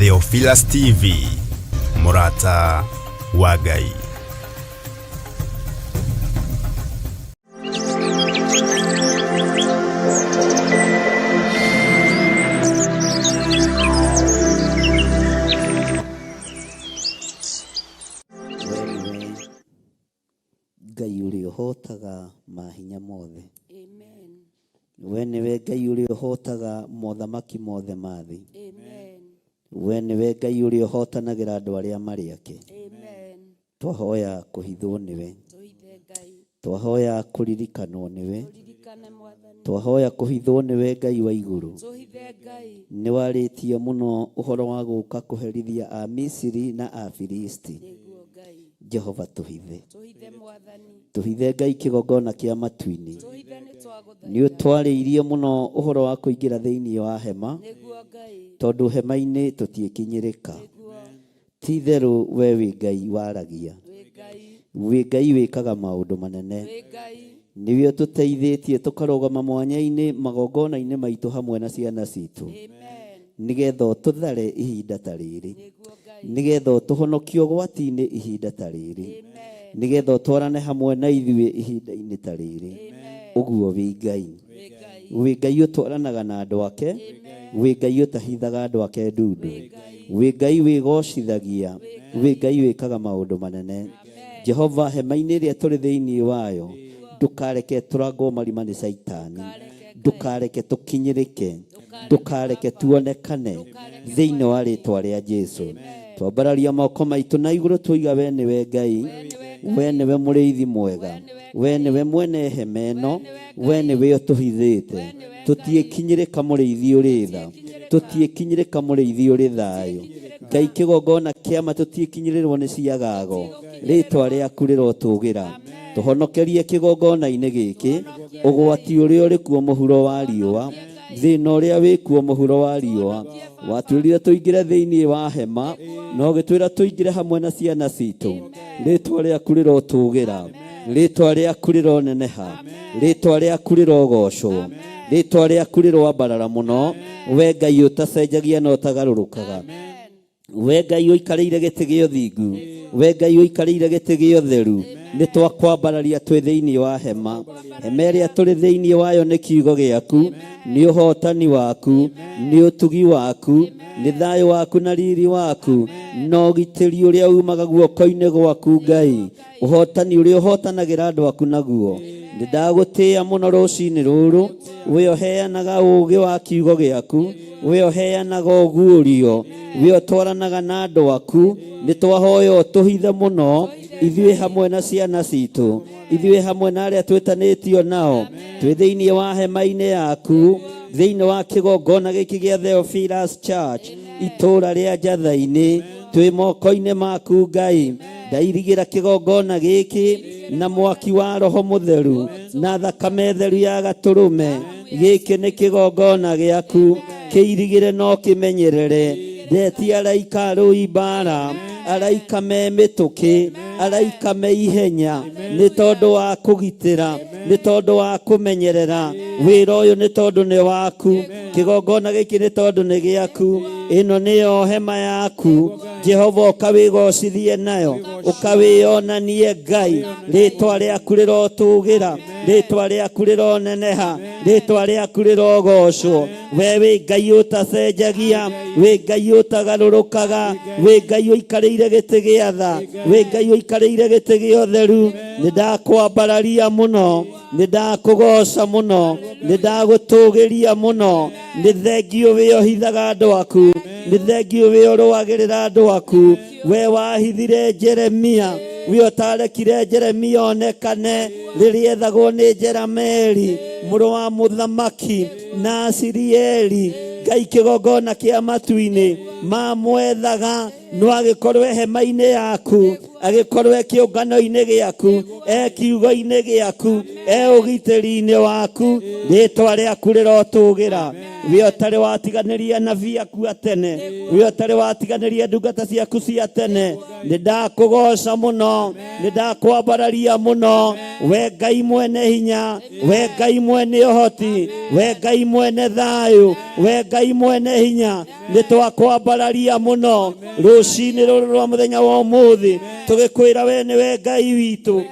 Theophilus TV, mũrata wa Ngai. We nĩwe Ngai ũrĩa ũhotaga mahinya mothe. Amen. We nĩwe Ngai ũrĩa ũhotaga mothamaki mothe ma thĩ. Amen. We nĩwe Ngai ũrĩa ũhotanagĩra andũ arĩa marĩ ake. Amen. Twahoya kũhithwo nĩwe. Tũhithe Ngai. Twahoya kũririkanwo nĩwe. Tũririkane Mwathani. Twahoya kũhithwo nĩwe Ngai wa igũrũ. Tũhithe Ngai. Nĩwarĩtie mũno ũhoro wa gũka kũherithia Amisiri na Afilisti. Nĩguo Ngai. Jehova tũhithe. Tũhithe Mwathani. Tũhithe Ngai kĩgongona kĩa matu-inĩ. Tũhithe nĩ twagũthaitha. Nĩ ũtwarĩirie mũno ũhoro wa kũingĩra thĩinĩ wa hema. Nĩguo Ngai. Tondũ hema-inĩ tũtiĩkinyĩrĩka. Nĩguo. Ti itherũ we wĩ Ngai waragia. Wĩ Ngai. Wĩ Ngai wĩkaga maũndũ manene. Wĩ Ngai. Nĩwe ũtũteithĩtie tũkarũgama mwanya-inĩ magongona-inĩ maitũ hamwe na ciana citũ. Amen. Nĩgetha ũtũthare ihinda ta rĩrĩ. Nĩguo Ngai. Nĩgetha ũtũhonokie ũgwati-inĩ ihinda ta rĩrĩ. Amen. Nĩgetha ũtwarane hamwe na ithuĩ ihinda-inĩ ta rĩrĩ. Amen. Ũguo wĩ Ngai. Wĩ Ngai. Wĩ Ngai ũtwaranaga na andũ ake. Amen. Wĩ Ngai ũtahithaga andũ ake ndundu. Wĩ Ngai. Wĩ Ngai wĩgocithagia. Wĩ Ngai wĩkaga maũndũ manene. Amen. Jehova hema-inĩ ĩrĩa tũrĩ thĩinĩ wayo, ndũkareke tũrangwo marima nĩ Caitani. Ndũkareke Ndũkareke tũkinyĩrĩke. Ndũkareke tuonekane thĩinĩ wa rĩtwa rĩa Jesu. Twambararia moko maitũ na igũrũ twoiga we nĩwe Ngai, we nĩwe mũrĩithi mwega, we nĩwe mwene hema ĩno, we nĩwe ũtũhithĩte. Tũtiĩkinyĩrĩka mũrĩithi ũrĩ tha, tũtiĩkinyĩrĩka mũrĩithi ũrĩ thayũ. Ngai kĩgongona kĩama tũtiĩkinyĩrĩrwo nĩ ciagago, rĩtwa rĩaku rĩrotũgĩra. Tũhonokerie kĩgongona-inĩ gĩkĩ, ũgwati ũrĩa ũrĩ kuo mũhuro wa riũa, thĩna ũrĩa wĩ kuo mũhuro wa riũa. Watwĩrire tũingĩre thĩinĩ wa hema, na ũgĩtwĩra tũingĩre hamwe na ciana citũ. Rĩtwa rĩaku rĩrotũgĩra, rĩtwa rĩaku rĩroneneha, rĩtwa rĩaku rĩrogocwo, rĩtwa rĩaku rĩroambarara mũno, we Ngai ũtacenjagia na ũtagarũrũkaga. We Ngai ũikarĩire gĩtĩ gĩa ũthingu, we Ngai ũikarĩire gĩtĩ gĩa ũtheru, nĩ twakwambararia twĩ thĩinĩ wa hema. Hema ĩrĩa tũrĩ thĩinĩ wayo nĩ kiugo gĩaku, nĩ ũhotani waku, nĩ ũtugi waku, nĩ thayũ waku na riri waku, na ũgitĩri ũrĩa umaga guoko-inĩ gwaku Ngai, ũhotani ũrĩa ũhotanagĩra andũ aku naguo. Nĩ ndagũtĩĩa mũno rũcinĩ rũrũ, we ũheanaga ũũgĩ wa kiugo gĩaku, we ũheanaga ũguũrio, we ũtwaranaga na andũ aku. Nĩ twahoya ũtũhithe mũno ithuĩ hamwe na ciana citũ, ithuĩ hamwe na arĩa twĩtanĩtio nao, twĩ thĩinĩ wa hema-inĩ yaku, thĩinĩ wa kĩgongona gĩkĩ gĩa Theophilus Church, itũũra rĩa Njatha-inĩ, twĩ moko-inĩ maku Ngai. Ndairigĩra kĩgongona gĩkĩ na mwaki wa Roho Mũtheru na thakame theru ya gatũrũme. Gĩkĩ nĩ kĩgongona gĩaku, kĩirigĩre no kĩmenyerere. Ndetia araika arũi mbara, araika me mĩtũkĩ, araika me ihenya, nĩ tondũ wa kũgitĩra, nĩ tondũ wa kũmenyerera wĩra ũyũ, nĩ tondũ nĩ waku. Kĩgongona gĩkĩ nĩ tondũ nĩ gĩaku. Ĩno nĩyo hema yaku Jehova, ũkawĩgocithie nayo, ũkawĩonanie Ngai. Rĩtwa rĩaku rĩrotũgĩra, rĩtwa rĩaku rĩroneneha, rĩtwa rĩaku rĩrogocwo. We wĩ Ngai ũtacenjagia, wĩ Ngai ũtagarũrũkaga, wĩ Ngai ũikarĩire gĩtĩ gĩa tha, wĩ Ngai ũikarĩire gĩtĩ gĩa ũtheru. Nĩ ndakwambararia mũno, nĩ ndakũgoca mũno, nĩ ndagũtũgĩria mũno. Nĩ thengiũ wĩ ũhithaga andũ aku, nĩ thengiũ wĩ ũrũagĩrĩra andũ aku. We wahithire Jeremia, we ũtarekire Jeremia onekane rĩrĩa ethagwo nĩ Jerameli mũrũ wa mũthamaki na Asirieli. Ngai kĩgongona kĩa matu-inĩ mamwethaga. No agĩkorwo e hema-inĩ yaku, agĩkorwo e kĩũngano-inĩ gĩaku, e kiugo-inĩ gĩaku, e ũgitĩri-inĩ waku, rĩtwa rĩaku rĩrotũgĩra. We ũtarĩ watiganĩria anabii aku a tene, we ũtarĩ watiganĩria ndungata ciaku cia tene, nĩ ndakũgoca mũno, nĩ ndakwambararia mũno, we Ngai mwene hinya, we Ngai mwene ũhoti, we Ngai mwene thayũ, we Ngai mwene hinya, nĩ twakwambararia mũno rũcinĩ rũrũ rwa mũthenya wa ũmũthĩ, tũgĩkwĩra we nĩwe Ngai witũ,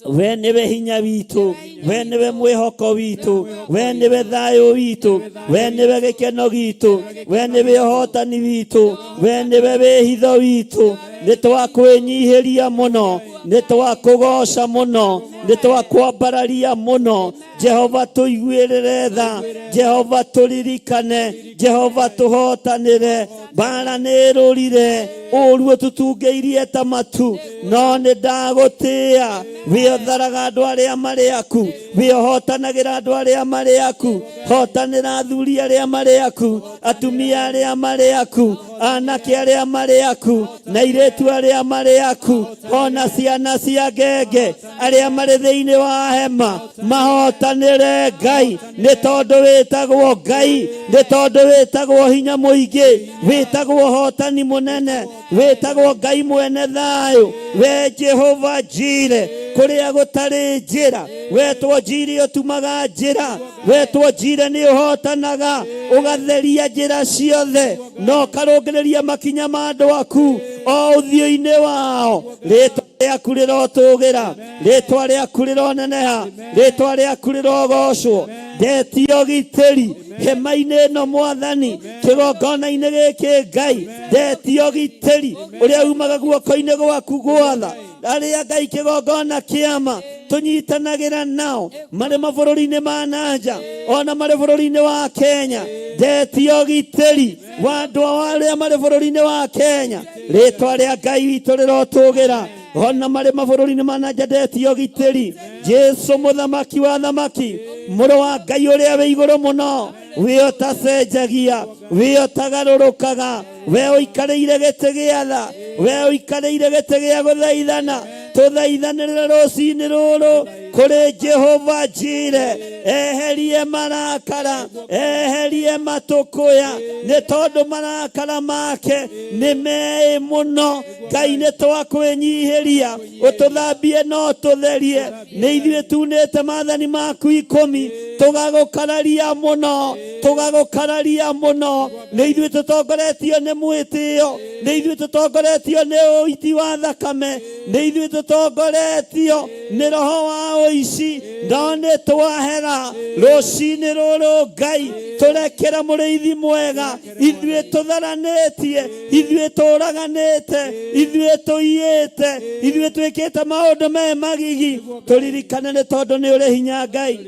we nĩwe hinya witũ, we nĩwe mwĩhoko witũ, we nĩwe thayũ witũ, we nĩwe gĩkeno gitũ, we nĩwe ũhotani witũ, we nĩwe wĩhitho witũ. Nĩ twakwĩnyihĩria mũno, nĩ twakũgoca mũno, nĩ twakwambararia mũno. Jehova tũiguĩrĩre tha, Jehova tũririkane, Jehova tũhotanĩre. Mbara nĩ ĩrũrire, ũru ũtũtungĩirie ta matu, no nĩ ndagũtĩĩa. We ũtharaga andũ arĩa marĩ aku, we ũhotanagĩra andũ arĩa marĩ aku. Hotanĩra athuri arĩa marĩ aku, atumia arĩa marĩ aku, anake arĩa marĩ aku, na airĩtu arĩa marĩ aku, ona ciana cia ngenge arĩa marĩ thĩinĩ wa hema, mahotanĩre Ngai, nĩ tondũ wĩtagwo Ngai, nĩ tondũ wĩtagwo hinya mũingĩ, wĩtagwo ũhotani mũnene, wĩtagwo Ngai mwene thayũ, we Jehova Jire, kũrĩa gũtarĩ njĩra, wetwo Jire ũtumaga njĩra, wetwo Jire nĩ ũhotanaga, ũgatheria njĩra ciothe, na ũkarũngĩrĩria makinya ma andũ aku o ũthiũ-inĩ wao. Rĩtwa rĩaku rĩrotũgĩra, rĩtwa rĩaku rĩroneneha, rĩtwa rĩaku rĩrogocwo. Ndetio ũgitĩri hema-inĩ ĩno Mwathani, kĩgongona-inĩ gĩkĩ Ngai, ndetio ũgitĩri ũrĩa umaga guoko-inĩ gwaku gwatha arĩa Ngai kĩgongona kĩama tũnyitanagĩra nao marĩ mabũrũri-inĩ ma nanja ona marĩ bũrũri-inĩ wa Kenya. Ndetio ũgitĩri wa andũ arĩa marĩ bũrũri-inĩ wa Kenya, rĩtwa rĩa Ngai witũ rĩrotũgĩra ona marĩ mabũrũri-inĩ ma nanja. Ndetio ũgitĩri Jesu mũthamaki wa thamaki, mũrũ wa Ngai ũrĩa wĩ igũrũ mũno, we ũtacenjagia, we ũtagarũrũkaga, we ũikarĩire gĩtĩ gĩa tha, we ũikarĩire gĩtĩ gĩa gũthaithana, tũthaithanĩrĩre rũcinĩ rũrũ kũrĩ Jehova Jire, eherie marakara, eherie matũkũya, nĩ tondũ marakara make nĩ meĩ mũno. Ngai nĩ twakwĩnyihĩria, ũtũthambie no tũtherie, nĩ ithuĩ tunĩte maathani maku ikũmi, tũgagũkararia mũno, tũgagũkararia mũno, nĩ ithuĩ tũtongoretio nĩ mwĩtĩo, nĩ ithuĩ tũtongoretio nĩ ũiti wa thakame, nĩ ithuĩ tũtongoretio nĩ roho wa ũici, no nĩ twahera rũcinĩ rũrũ Ngai, tũrekere mũrĩithi mwega, ithuĩ tũtharanĩtie, ithuĩ tũraganĩte, ithuĩ tũiyĩte, ithuĩ twĩkĩte maũndũ me magigi, tũririkane nĩ tondũ nĩ ũrĩ hinya Ngai.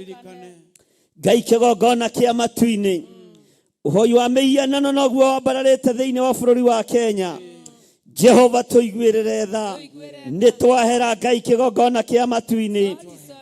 Ngai kĩgongona kĩa matu-inĩ, ũhoi wa mĩhianano noguo wambararĩte thĩinĩ wa bũrũri wa Kenya. Jehova tũiguĩrĩre tha, nĩ twahera Ngai kĩgongona kĩa matu-inĩ,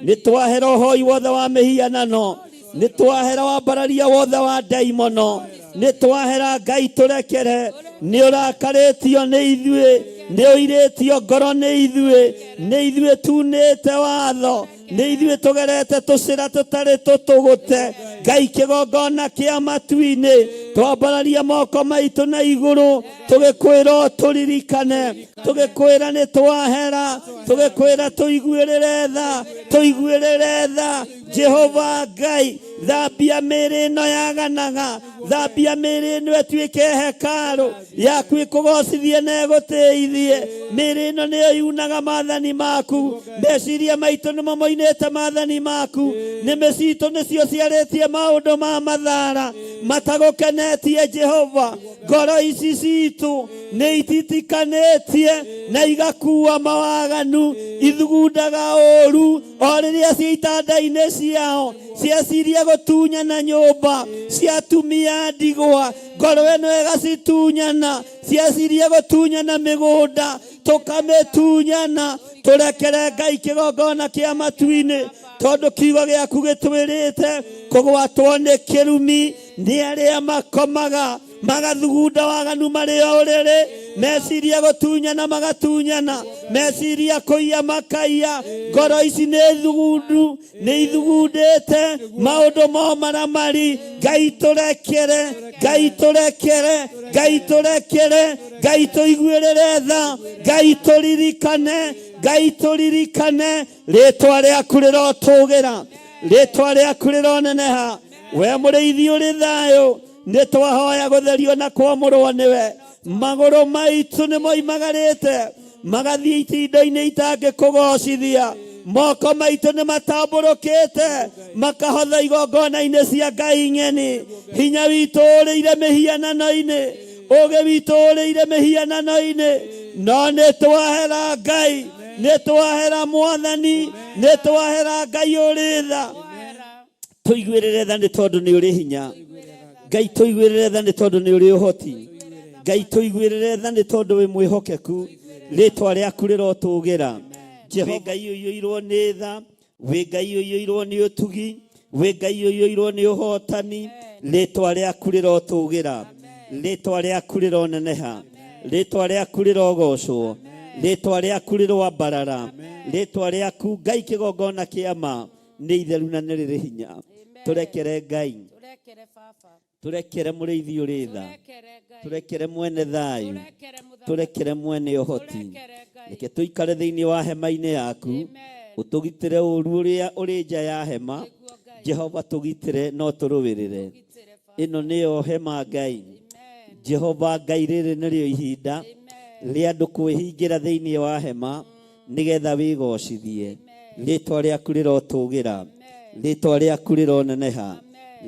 nĩ twahera ũhoi wothe wa mĩhianano, nĩ twahera wambararia wothe wa ndaimono, nĩ twahera Ngai tũrekere, nĩ ũrakarĩtio nĩ ithuĩ, nĩ ũirĩtio ngoro nĩ ithuĩ, nĩ ithuĩ tunĩte watho, nĩ ithuĩ tũgerete tũcĩra tũtarĩ tũtũgũte. Ngai kĩgongona kĩa matu-inĩ, twambararia moko maitũ na igũrũ, tũgĩkwĩra ũtũririkane, tũgĩkwĩra nĩ twahera, tũgĩkwĩra tũiguĩrĩre tha, tũiguĩrĩre tha. Jehova Ngai, thambia mĩĩrĩ ĩno yaganaga, thambia mĩĩrĩ ĩno ĩtuĩke hekarũ yaku ĩkũgocithie na ĩgũtĩithie. Mĩĩrĩ ĩno nĩyo yunaga maathani maku, meciria maitũ nĩmo moinĩte maathani maku, nĩmĩ citũ nĩcio ciarĩtie maũndũ ma mathara matagũkenetie Jehova. Ngoro ici citũ nĩ ititikanĩtie na igakua mawaganu, ithugundaga ũru o rĩrĩa ciĩ itanda-inĩ ciao, cieciria gũtunyana nyũmba cia atumia ndigwa, ngoro ĩno ĩgacitunyana, cieciria gũtunyana mĩgũnda, tũkamĩtunyana. Tũrekere Ngai kĩgongona kĩa matu-inĩ, tondũ kiugo gĩaku gĩtwĩrĩte kũgwatwo nĩ kĩrumi nĩ arĩa makomaga. Magathugunda waganu marĩ o ũrĩrĩ, meciria gũtunyana magatunyana, meciria kũiya makaiya. Ngoro ici nĩ thugundu, nĩ ithugundĩte maũndũ mo maramari. Ngai tũrekere, Ngai tũrekere, Ngai tũrekere, Ngai tũiguĩrĩre tha, Ngai tũririkane, Ngai tũririkane. Rĩtwa rĩaku rĩrotũgĩra, rĩtwa rĩaku rĩroneneha. We mũrĩithi ũrĩ thayũ, nĩ twahoya gũtherio na kwamũrwo nĩwe. Magũrũ maitũ nĩ moimagarĩte magathiĩ itindo-inĩ itangĩkũgocithia. Moko maitũ nĩ matambũrũkĩte makahotha igongona-inĩ cia ngai ng'eni. Hinya witũ ũrĩire mĩhianano-inĩ, ũũgĩ witũ ũrĩire mĩhianano-inĩ. No nĩ twahera Ngai, nĩ twahera Mwathani, nĩ twahera Ngai ũrĩ tha. Tũiguĩrĩre tha nĩ tondũ nĩ ũrĩ hinya. Ngai tũiguĩrĩre tha nĩ tondũ nĩ ũrĩ ũhoti. Ngai tũiguĩrĩre tha nĩ tondũ wĩ mwĩhokeku. Rĩtwa rĩaku rĩrotũgĩra. Jehova Ngai ũiyũirwo nĩ tha, wĩ Ngai ũiyũirwo nĩ ũtugi, wĩ Ngai ũiyũirwo nĩ ũhotani. Rĩtwa rĩaku rĩrotũgĩra, rĩtwa rĩaku rĩroneneha, rĩtwa rĩaku rĩrogocwo, rĩtwa rĩaku rĩroambarara, rĩtwa rĩaku Ngai kĩgongona kĩa ma nĩ itheru na nĩ rĩrĩ hinya. Tũrekere Ngai, Tũrekere Baba. tũrekere mũrĩithi ũrĩ tha, Tũrekere Ngai. tũrekere mwene thayũ, Tũrekere mũthamaki. tũrekere mwene ũhoti. Tũrekere Ngai. Reke tũikare thĩinĩ wa hema-inĩ yaku, ũtũgitĩre ũru ũrĩa ũrĩ nja ya hema. Nĩguo Ngai. Jehova tũgitĩre no tũrũĩrĩre. Tũgitĩre Baba. Ĩno nĩyo hema Ngai. Jehova Ngai, rĩrĩ nĩrĩo ihinda rĩa andũ kwĩhingĩra thĩinĩ wa hema nĩgetha wĩgocithie. Rĩtwa rĩaku rĩrotũgĩra, rĩtwa rĩaku rĩroneneha,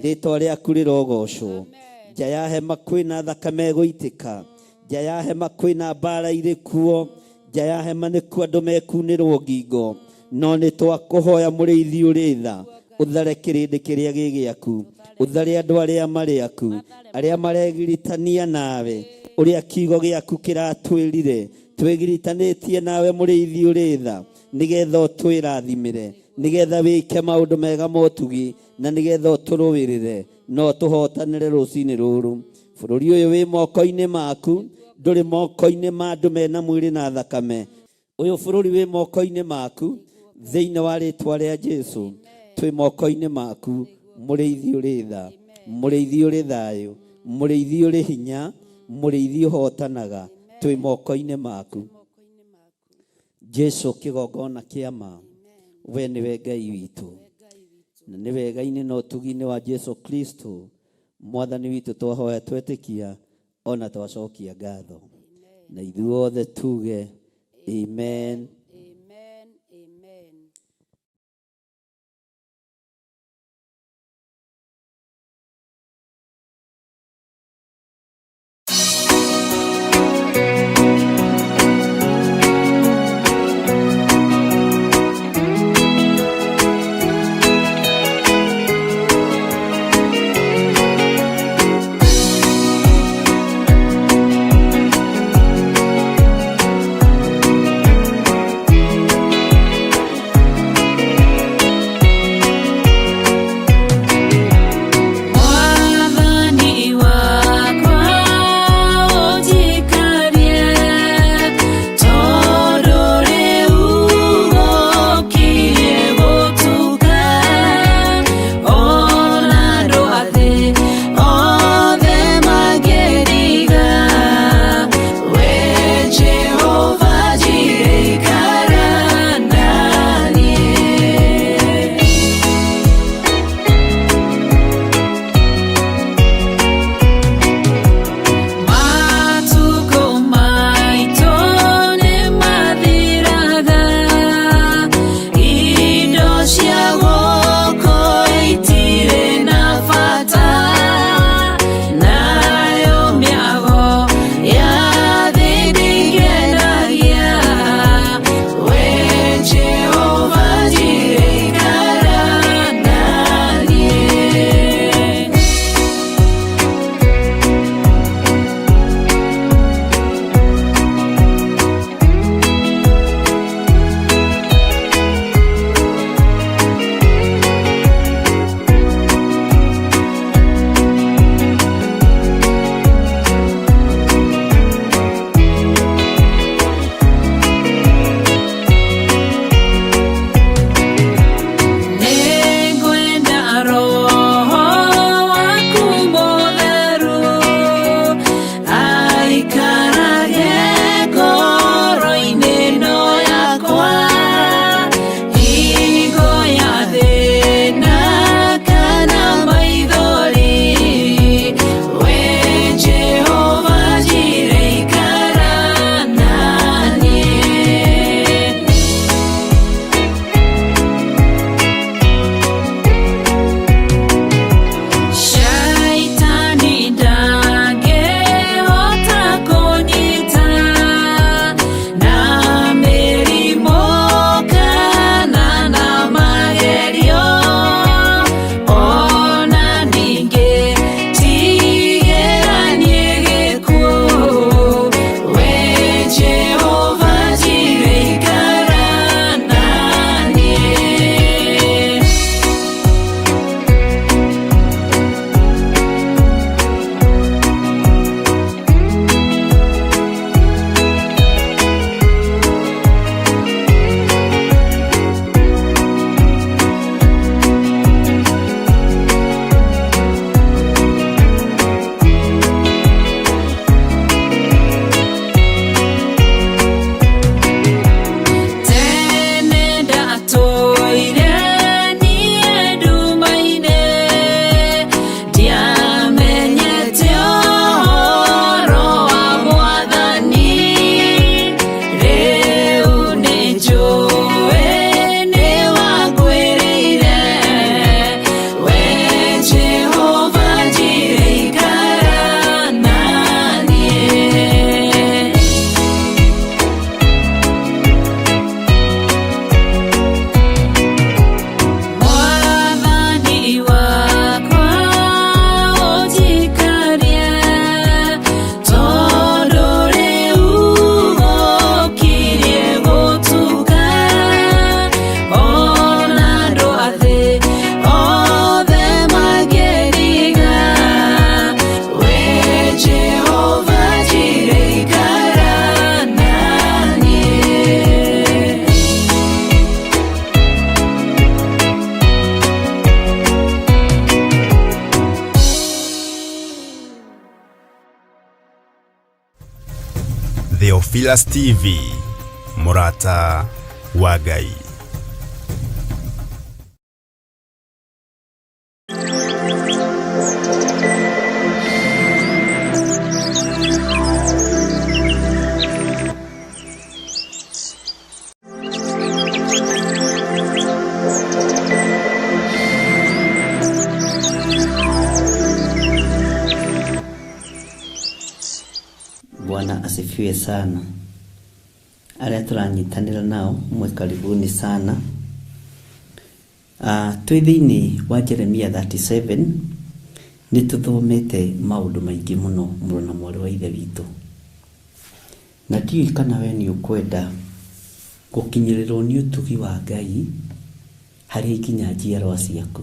rĩtwa rĩaku rĩrogocwo. Nja ya hema kwĩna thakame ĩgũitĩka, nja ya hema kwĩna mbara irĩ kuo, nja ya hema nĩkuo andũ mekunĩrwo ngingo. No nĩ twakũhoya mũrĩithi ũrĩ tha, ũthare kĩrĩndĩ kĩrĩa gĩ gĩaku, ũthare andũ arĩa marĩ aku, arĩa maregiritania nawe, ũrĩa kiugo gĩaku kĩratwĩrire. Twĩgiritanĩtie nawe mũrĩithi ũrĩ tha, nĩgetha ũtwĩrathimĩre, nĩgetha wĩke maũndũ mega motugi, na nĩgetha ũtũrũĩrĩre no tũhotanĩre rũcinĩ rũrũ. Bũrũri ũyũ wĩ moko-inĩ maku, ndũrĩ moko-inĩ ma andũ mena mwĩrĩ na thakame. Ũyũ bũrũri wĩ moko-inĩ maku, thĩinĩ wa rĩtwa rĩa Jesu twĩ moko-inĩ maku. Mũrĩithi ũrĩ tha, mũrĩithi ũrĩ thayũ, mũrĩithi ũrĩ hinya, mũrĩithi ũhotanaga, twĩ moko-inĩ maku. Moko-inĩ maku. Jesu kĩgongona kĩa ma, we nĩwe Ngai witũ, na nĩ wega-inĩ na ũtugi-inĩ wa Jesu Kristo Mwathani witũ twahoya twetĩkia ona twacokia ngatho, na ithuothe tuge amen. Amen. Amen. Theophilus TV, Murata wa Ngai. Bwana asifiwe sana. Arĩa tũranyitanĩra nao mwe karibuni sana. Twĩ thĩinĩ wa Jeremia 37 nĩ tũthomete maũndũ maingĩ mũno mũrũ na mwarĩ wa ithe witũ, na ndiũĩ kana we nĩ ũkwenda gũkinyĩrĩrwo nĩ ũtugi wa Ngai harĩ nginya njiarwa ciaku.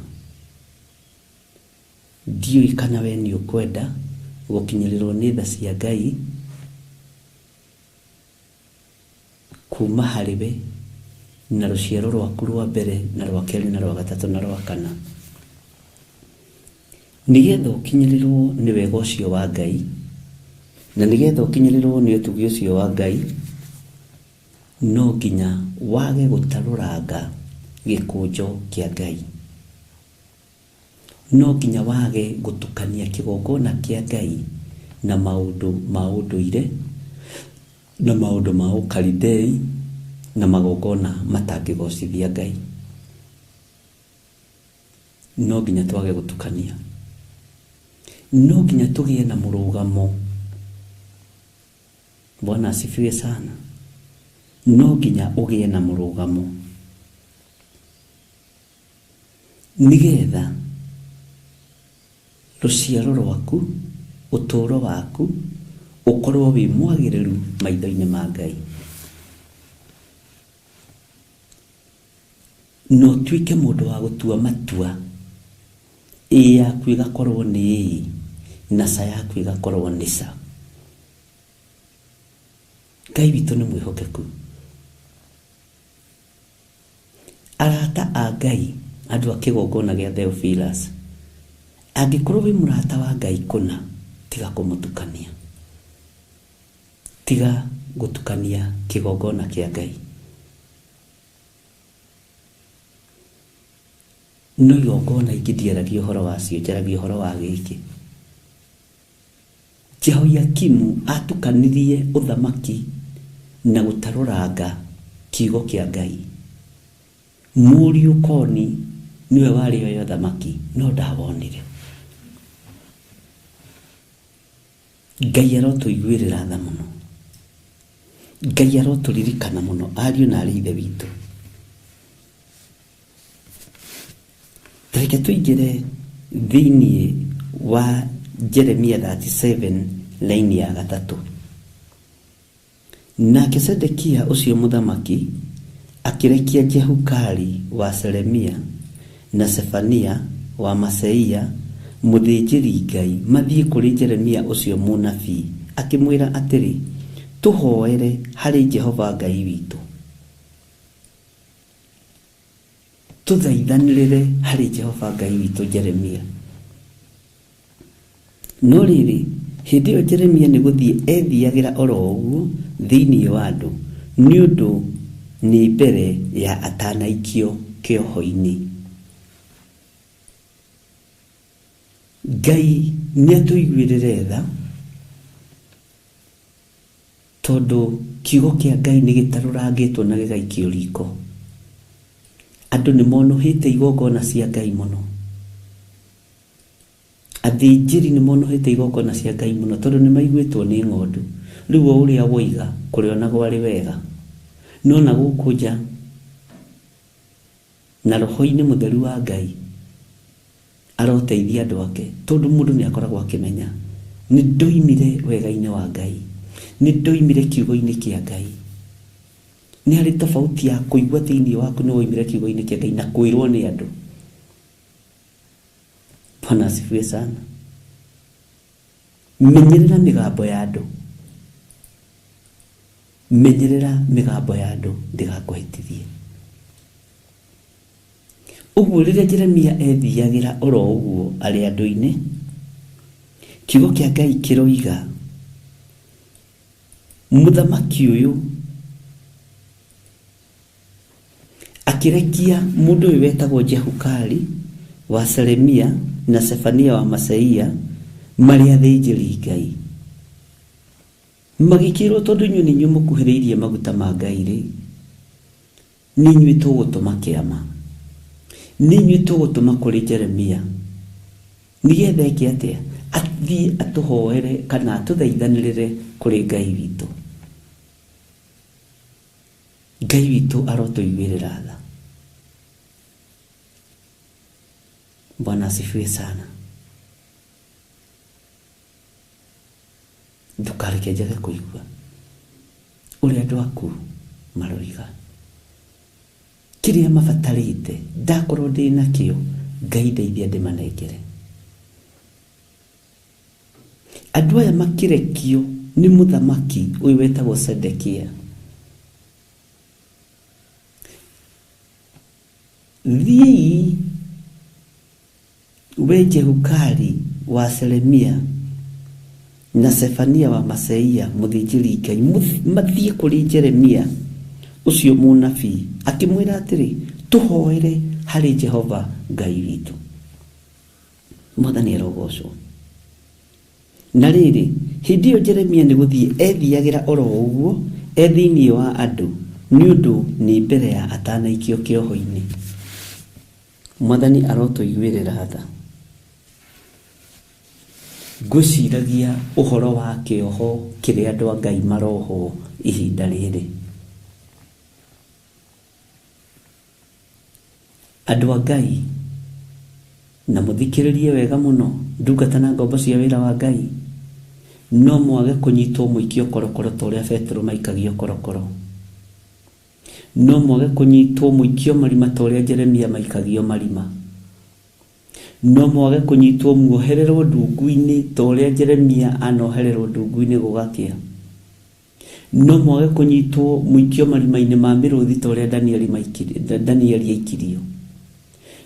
Ndiũĩ kana we nĩ ũkwenda gũkinyĩrĩrwo nĩ tha cia Ngai kuma harĩ we na rũciaro rwaku rwa mbere na rwa kerĩ na rwa gatatũ na rwa kana, nĩgetha ũkinyĩrĩrwo nĩ wega ũcio wa Ngai na nĩgetha ũkinyĩrĩrwo nĩ ũtugi ũcio wa Ngai, no nginya wage gũtarũranga gĩkũnjo kĩa Ngai, no nginya wage gũtukania kĩgongona kĩa Ngai na maũndũ ma ũndũire na maũndũ ma ũkaridei na magongona matangĩgocithia Ngai. No nginya twage gũtukania, no nginya tũgĩe na mũrũgamo. Bwana asifiwe sana. No nginya ũgĩe na mũrũgamo nĩgetha rũciaro rwaku, ũtũũro waku ũkorwo wĩ mwagĩrĩru maitho-inĩ ma Ngai, na ũtuĩke mũndũ wa gũtua matua. Ĩĩ yaku ĩgakorwo nĩ ĩĩ na ca yaku ĩgakorwo nĩ ca. Ngai witũ nĩ mwĩhokeku. Arata a Ngai, andũ a kĩgongona gĩa Theophilus, angĩkorwo wĩ mũrata wa Ngai kũna, tiga kũmũtukania, tiga gũtukania kĩgongona kĩa Ngai. No igongona ingĩ ndiaragia ũhoro wacio, njaragia ũhoro wa gĩkĩ. Jehoiakimu atukanirie ũthamaki na gũtarũranga kiugo kĩa Ngai. Mũriũ Koni nĩwe warĩ oya ũthamaki, no ndawonire. Ngai arotũiguĩrĩra tha mũno, Ngai arotũririkana mũno, ariũ na arĩ ithe witũ. Reke tũingĩre thĩinĩ wa Jeremia 37 laini ya gatatũ. Nake Sedekia ũcio mũthamaki akĩrekia Jehukali wa Selemia na Sefania wa Maseia mũthĩnjĩri Ngai mathiĩ kũrĩ Jeremia ũcio mũnabii, akĩmwĩra atĩrĩ, tũhoere harĩ Jehova Ngai witũ, tũthaithanĩrĩre harĩ Jehova Ngai witũ Jeremia. No rĩrĩ, hĩndĩ ĩyo Jeremia nĩ gũthiĩ ethiagĩra oro ũguo thĩinĩ wa andũ, nĩ ũndũ nĩ mbere ya atanaikio kĩoho-inĩ. Ngai nĩ atũiguĩrĩre tha, tondũ kiugo kĩa Ngai nĩ gĩtarũrangĩtwo na gĩgaikio riko. Andũ nĩ monũhĩte igongona cia Ngai mũno, athĩnjĩri nĩ monũhĩte igongona cia Ngai mũno, tondũ nĩ maiguĩtwo nĩ ng'ondu. Rĩu o ũrĩa woiga kũrĩonagwo arĩ wega, no na gũkũ nja na roho-inĩ mũtheru wa Ngai aroteithia andũ ake, tondũ mũndũ nĩ akoragwo akĩmenya nĩ ndoimire wega-inĩ wa Ngai, nĩ ndoimire kiugo-inĩ kĩa Ngai. Nĩ harĩ tofauti ya kũigua thĩinĩ waku nĩ woimire kiugo-inĩ kĩa Ngai na kwĩrwo nĩ andũ. Bwana asifiwe sana. Menyerera mĩgambo ya andũ, menyerera mĩgambo ya andũ ndĩgakũhĩtithie. Ũguo rĩrĩa Jeremia ethiagĩra oro ũguo arĩ andũ-inĩ, kiugo kĩa Ngai kĩroiga Mũthamaki ũyũ akĩrekia mũndũ ũyũ wetagwo Jehukali wa Selemia na Sefania wa Maseia marĩ athĩnjĩri Ngai. Magĩkĩrwo tondũ inyuĩ nĩ inyuĩ mũkuhĩrĩirie maguta ma Ngai rĩ, nĩ inyuĩ tũgũtũma kĩama, nĩ inyuĩ tũgũtũma kũrĩ Jeremia nĩgetha eke atĩa? Athiĩ atũhoere kana atũthaithanĩrĩre kũrĩ Ngai witũ. Ngai witũ arotũiguĩrĩra tha. Bwana asifiwe sana. Ndũkareke njage kũigua ũrĩa andũ aku maroiga, kĩrĩa mabatarĩte ndakorwo ndĩ nakĩo, Ngai ndeithia ndĩmanengere. Andũ aya makĩrekio nĩ mũthamaki ũyũ wetagwo Sedekia. Thiĩi we Jehukali wa Selemia na Sefania wa Maseia mũthĩnjĩri Ngai, mathiĩ kũrĩ Jeremia ũcio mũnabii akĩmwĩra atĩrĩ, tũhoere harĩ Jehova Ngai witũ. Mwathani arogocwo. Na rĩrĩ, hĩndĩ ĩyo Jeremia nĩ gũthiĩ ethiagĩra oro ũguo e thĩinĩ wa andũ, nĩ ũndũ nĩ mbere ya atanaikio kĩoho-inĩ. Mwathani arotũiguĩrĩra tha. Ngwĩciragia ũhoro wa kĩoho kĩrĩa andũ a Ngai marohwo ihinda rĩrĩ. Andũ a Ngai, na mũthikĩrĩrie wega mũno, ndungata na ngombo cia wĩra wa Ngai, no mwage kũnyitwo mũikio korokoro ta ũrĩa Petero maikagio korokoro. No mwage kũnyitwo mũikio marima ta ũrĩa Jeremia maikagio marima. No mwage kũnyitwo muohererwo ndungu-inĩ ta ũrĩa Jeremia anohererwo ndungu-inĩ gũgakĩa. No mwage kũnyitwo mũikio marima-inĩ ma mĩrũthi ta ũrĩa Danieli aikirio.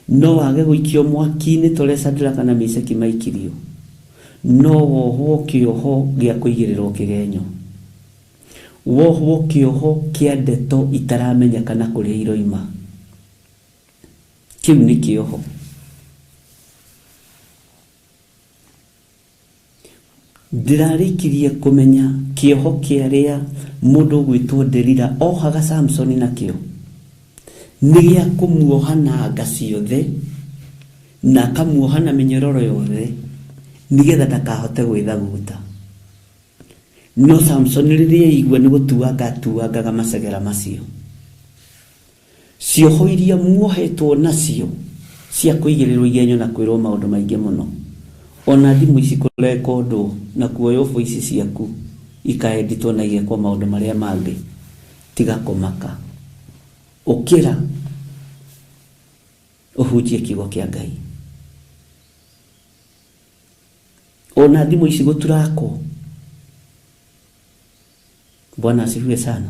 No wage gũikio mwaki-inĩ ta ũrĩa Shadraka na Meshaki maikirio. No wohwo kĩoho gĩa kũigĩrĩrwo kĩgenyo. Wohwo kĩoho kĩa ndeto itaramenyekana kũrĩa iroima. Kĩu nĩ kĩoho. Ndĩrarĩkirie kũmenya kĩoho kĩarĩa mũndũ ũgwĩtwo Delila ohaga Samsoni nakĩo nĩ gĩa kũmuoha na nga ciothe na akamuoha na mĩnyororo yothe nĩgetha ndakahote gwĩthaguta. No Samsoni rĩrĩa aigua nĩ gũtuanga atuangaga macegera macio. Cioho iria muohetwo nacio cia kũigĩrĩrwo igenyo na kwĩrwo maũndũ maingĩ mũno. Ona thimũ ici kũrekondwo na kuoywo voice ciaku ikaeditwo na igekwo maũndũ marĩa mangĩ, tiga kũmaka. Ũkĩra ũhunjie kiugo kĩa Ngai. Ona thimũ ici gũturakwo. Bwana asifiwe sana.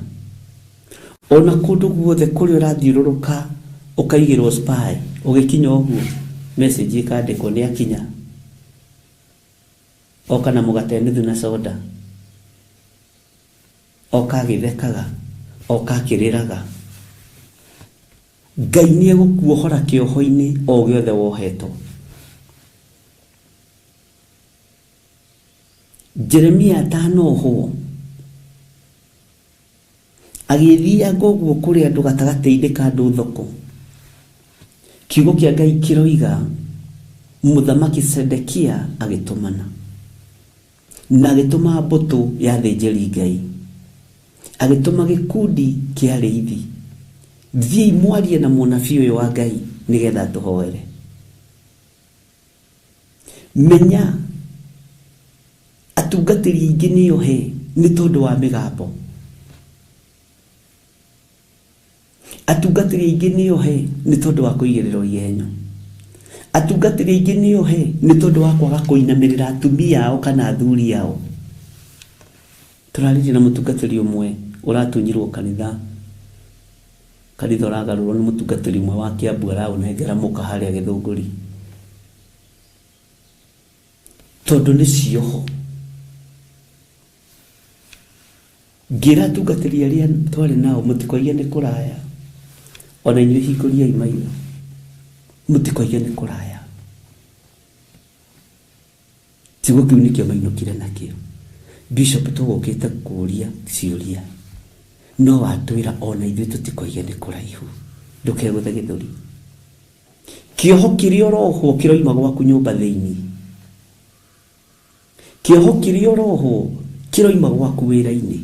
Ona kũndũ guothe kũrĩa ũrathiũrũrũka ũkaigĩrwo spy, ũgĩkinya ũguo message ĩkandĩkwo nĩ akinya. Oka na mũgate nuthu na soda. Oka agĩthekaga, oka akĩrĩraga. Ngai nĩ egũkuohora kĩoho-inĩ o gĩothe wohetwo. Jeremia atanohwo agĩthianga ũguo kũrĩ andũ gatagatĩ-inĩ ka andũ thoko. Kiugo kĩa Ngai kĩroiga mũthamaki Sedekia agĩtũmana na agĩtũma mbũtũ ya athĩnjĩri Ngai, agĩtũma gĩkundi kĩa arĩithi, thiĩi mwarie na mũnabii ũyũ wa Ngai nĩgetha atũhoere. Menya atungatĩri aingĩ nĩ ohe nĩ tondũ wa mĩgambo. Atungatĩri aingĩ nĩ ohe nĩ tondũ wa kũigĩrĩrwo igenyo. Atungatĩri aingĩ nĩ ohe nĩ tondũ wa kwaga kũinamĩrĩra atumia ao kana athuri ao. Tũraririe na mũtungatĩri ũmwe ũratunyirwo kanitha, kanitha ũragarũrwo nĩ mũtungatĩri ũmwe wa Kiambu araũnengera mũka harĩa Gĩthũngũri, tondũ nĩ cioho. Ngĩra atungatĩri arĩa twarĩ nao mũtikoige nĩ kũraya, ona inyuĩ hingũriai maitho, mũtikoige nĩ kũraya. Kiugo kĩu nĩkĩo mainũkire nakĩo. Bishop tũgũkĩte kũria ciũria, no watwĩra ona ithuĩ tũtikoige nĩ kũraihu. Ndũkegũthe gĩthũri. Kĩoho kĩrĩa ũrohwo kĩroima gwaku nyũmba thĩinĩ. Kĩoho kĩrĩa ũrohwo kĩroima gwaku wĩra-inĩ.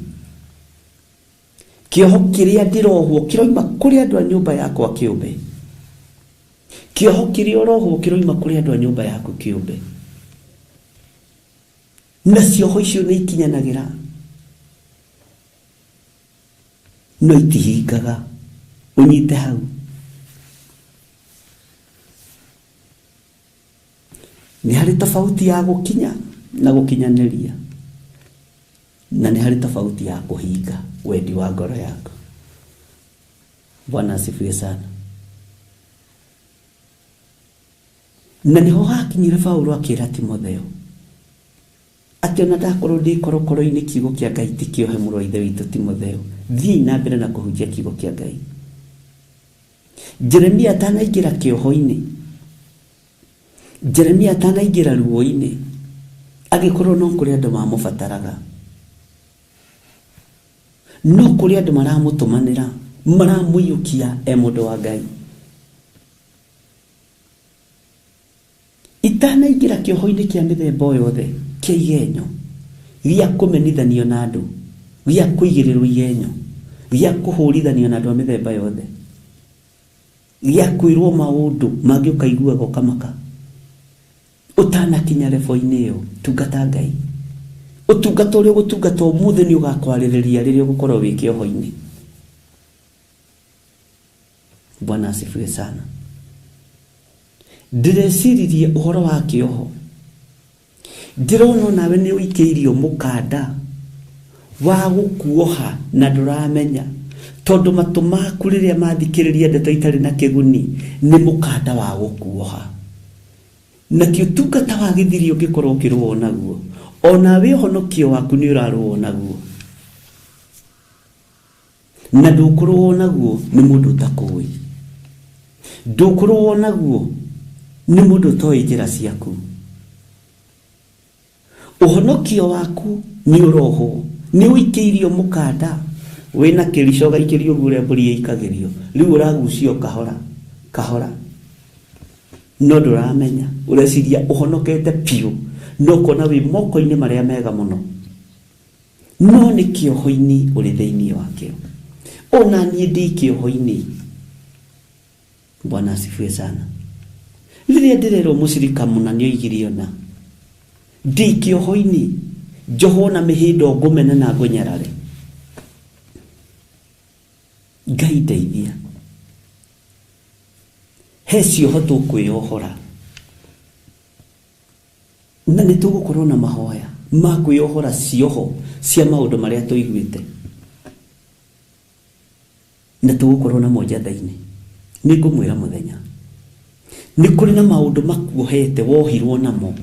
Kĩoho kĩrĩa ndĩrohwo kĩroima kũrĩ andũ a nyũmba yakwa kĩũmbe. Kĩoho kĩrĩa ũrohwo kĩroima kũrĩ andũ a nyũmba yaku kĩũmbe. Na cioho icio nĩ ikinyanagĩra, no itihingaga. Ũnyite hau. Nĩ harĩ tofauti ya gũkinya na gũkinyanĩria, na nĩ harĩ tofauti ya kũhinga wendi wa ngoro yaku. Bwana asifiwe sana. Na nĩho hakinyire Paulo akĩra Timotheo atĩ ona ndakorwo ndĩ korokoro-inĩ, kiugo kĩa Ngai ti kĩohe. Mũrũ wa Ithe witũ Timotheo, thiĩi na mbere na kũhunjia kiugo kĩa Ngai. Jeremia atanaingĩra kĩoho-inĩ, Jeremia atanaingĩra ruo-inĩ, agĩkorwo no kũrĩ andũ mamũbataraga, no kũrĩ andũ maramũtũmanĩra, maramũiyũkia e mũndũ wa Ngai. Itanaingĩra kĩoho-inĩ kĩa mĩthemba o yothe, kĩa igenyo, gĩa kũmenithanio na andũ, gĩa kũigĩrĩrwo igenyo, gĩa kũhũrithanio na andũ a mĩthemba yothe, gĩa kwĩrwo maũndũ mangĩ ũkaiguaga ũkamaka, ũtanakinya level-inĩ ĩyo, tungata Ngai. Ũtungata ũrĩa ũgũtungata ũmũthĩ nĩ ũgakwarĩrĩria rĩrĩa ũgũkorwo wĩ kĩoho-inĩ. Bwana asifiwe sana. Ndĩreciririe ũhoro wa kĩoho, ndĩrona onawe nĩ ũikĩirio mũkanda wa gũkuoha na ndũramenya, tondũ matũ maku rĩrĩa mathikĩrĩria ndeto itarĩ na kĩguni nĩ mũkanda wa gũkuoha. Na ti ũtungata wa gĩthiri ũngĩkorwo ũkĩrũo naguo, onawe ũhonokio waku nĩ ũrarũo naguo, na ndũkũrũo naguo nĩ mũndũ ũtakũĩ, ndũkũrũo naguo nĩ mũndũ ũtoĩ njĩra ciaku. Ũhonokio waku nĩ ũrohwo, nĩ ũikĩirio mũkanda wĩna kĩrica, ũgaikĩrio ũguo ũrĩa mbũri ĩikagĩrio, rĩu ũragucio kahora kahora, no ndũramenya. Ũreciria ũhonokete biũ, no ũkona wĩ moko-inĩ marĩa mega mũno, no nĩ kĩoho-inĩ ũrĩ thĩinĩ wakĩo. Ona niĩ ndĩ kĩoho-inĩ. Bwana asifiwe sana. Rĩrĩa ndĩrerwo mũcirika mũna nĩ oigire ona ndĩ kĩoho-inĩ, njohwo na mĩhĩndo, ngũmene na ngũnyarare. Ngai ndeithia. He cioho tũkwĩyohora, na nĩ tũgũkorwo na mahoya ma kwĩyohora cioho cia maũndũ marĩa tũiguĩte, na tũgũkorwo namo njatha-inĩ. Nĩ ngũmwĩra mũthenya nĩ kũrĩ na maũndũ makuohete wohirwo namo,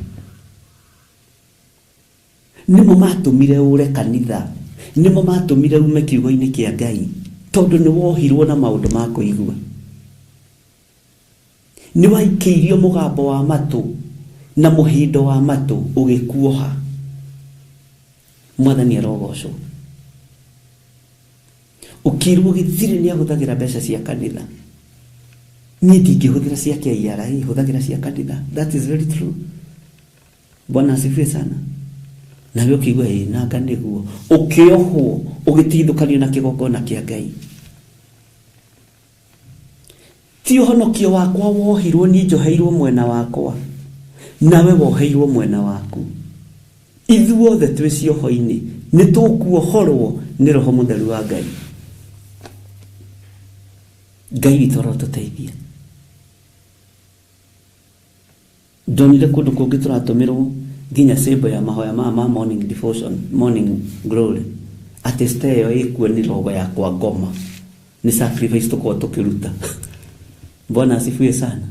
nĩmo matũmire ũre kanitha, nĩmo matũmire ume kiugo-inĩ kĩa Ngai, tondũ nĩ wohirwo na maũndũ ma kũigua. Nĩ waikĩirio mũgambo wa matũ na mũhindo wa matũ ũgĩkuoha. Mwathani arogocwo. Ũkĩrwo gĩthiri nĩ ahũthagĩra mbeca cia kanitha, niĩ ndingĩhũthĩra cia KRA, hũthagĩra cia kanitha. That is very true. Bwana asifiwe sana. Nawe ũkĩigua ĩ nanga nĩguo, ũkĩohwo, ũgĩtigithũkanio na kĩgongona kĩa Ngai. Ti ũhonokio wakwa wohirwo, niĩ njoheirwo mwena wakwa, nawe woheirwo mwena waku. Ithuothe twĩ cioho-inĩ, nĩ tũkuohorwo nĩ Roho Mũtheru wa Ngai. Ngai witũ arotũteithia. Ndonire kũndũ kũngĩ tũratũmĩrwo nginya symbol ya mahoya maya ma morning devotion, morning glory, atĩ star ĩyo ĩkuo nĩ rogo ya kwa ngoma, nĩ sacrifice tũkoragwo tũkĩruta. Bwana asifiwe sana.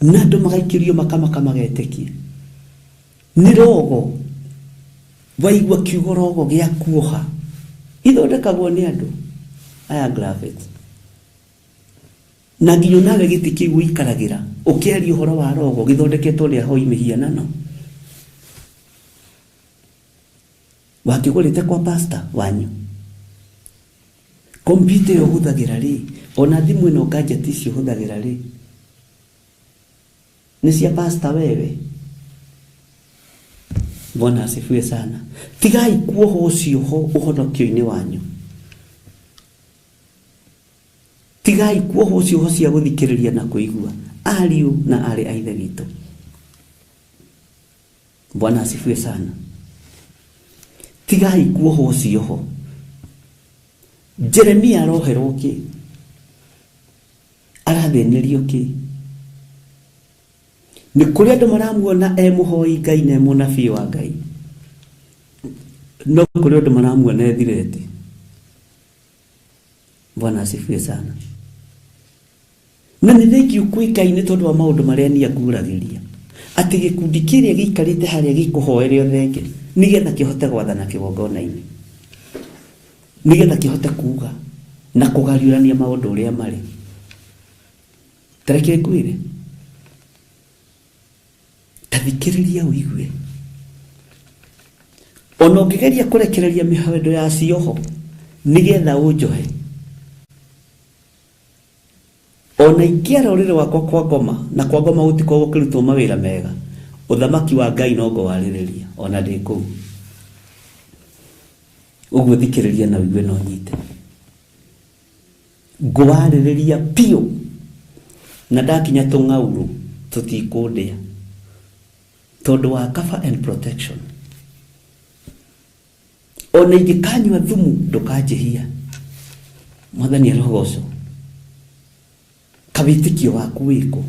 Na andũ magaikĩrio makamaka magetĩkia nĩ rogo. Waigua kiugo rogo gĩa kuoha, Ithondekagwo nĩ andũ aya graphics. Na nginya nawe gĩtĩ kĩu ũikaragĩra ũkĩaria ũhoro wa rogo gĩthondeketwo nĩ ahoi mĩhianano. Wakĩgũrĩte kwa pastor wanyu. Kompiuta ĩyo ũhũthagĩra rĩ, ona thimũ ĩno gadget icio ũhũthagĩra rĩ, nĩ cia pastor wewe. Bwana asifiwe sana. Tigai kuohwo cioho ũhonokio-inĩ wanyu. Tigai kuohwo cioho cia gũthikĩrĩria na kũigua ariũ na arĩ a ithe witũ. Bwana asifiwe sana. Tigai kuohwo cioho. Jeremia aroherwo kĩ? Arathĩnĩrio kĩ? Nĩ kũrĩ andũ maramuona e mũhoi Ngai na e mũnabii wa Ngai, no kũrĩ andũ maramuona e thireti. Bwana asifiwe sana. Na nĩ thengiũ kwĩ Ngai nĩ tondũ wa maũndũ marĩa niĩ anguragĩria, atĩ gĩkundi kĩrĩa gĩikarĩte harĩa gĩkũhoere ũthenge nĩgetha kĩhote gwathana kĩgongona-inĩ, nĩgetha kĩhote kuga na kũgariũrania maũndũ ũrĩa marĩ. Ta reke ngwĩre, ta thikĩrĩria ũigue. Ona ũngĩgeria kũrekereria mĩhendo ya cioho nĩgetha ũnjohe, ona ingĩara ũrĩrĩ wakwa kwa ngoma, na kwa ngoma gũtikoragwo gũkĩrutwo mawĩra mega, ũthamaki wa Ngai no ngũwarĩrĩria ona ndĩ kũu. Ũguo thikĩrĩria na ũigue na ũnyite. Ngũwarĩrĩria biũ, na ndakinya tũng'aurũ tũtikũndĩa, tondũ wa cover and protection. Ona ingĩkanyua thumu ndũkanjĩhia. Mwathani arogocwo. Kawĩtĩkio waku wĩkũ?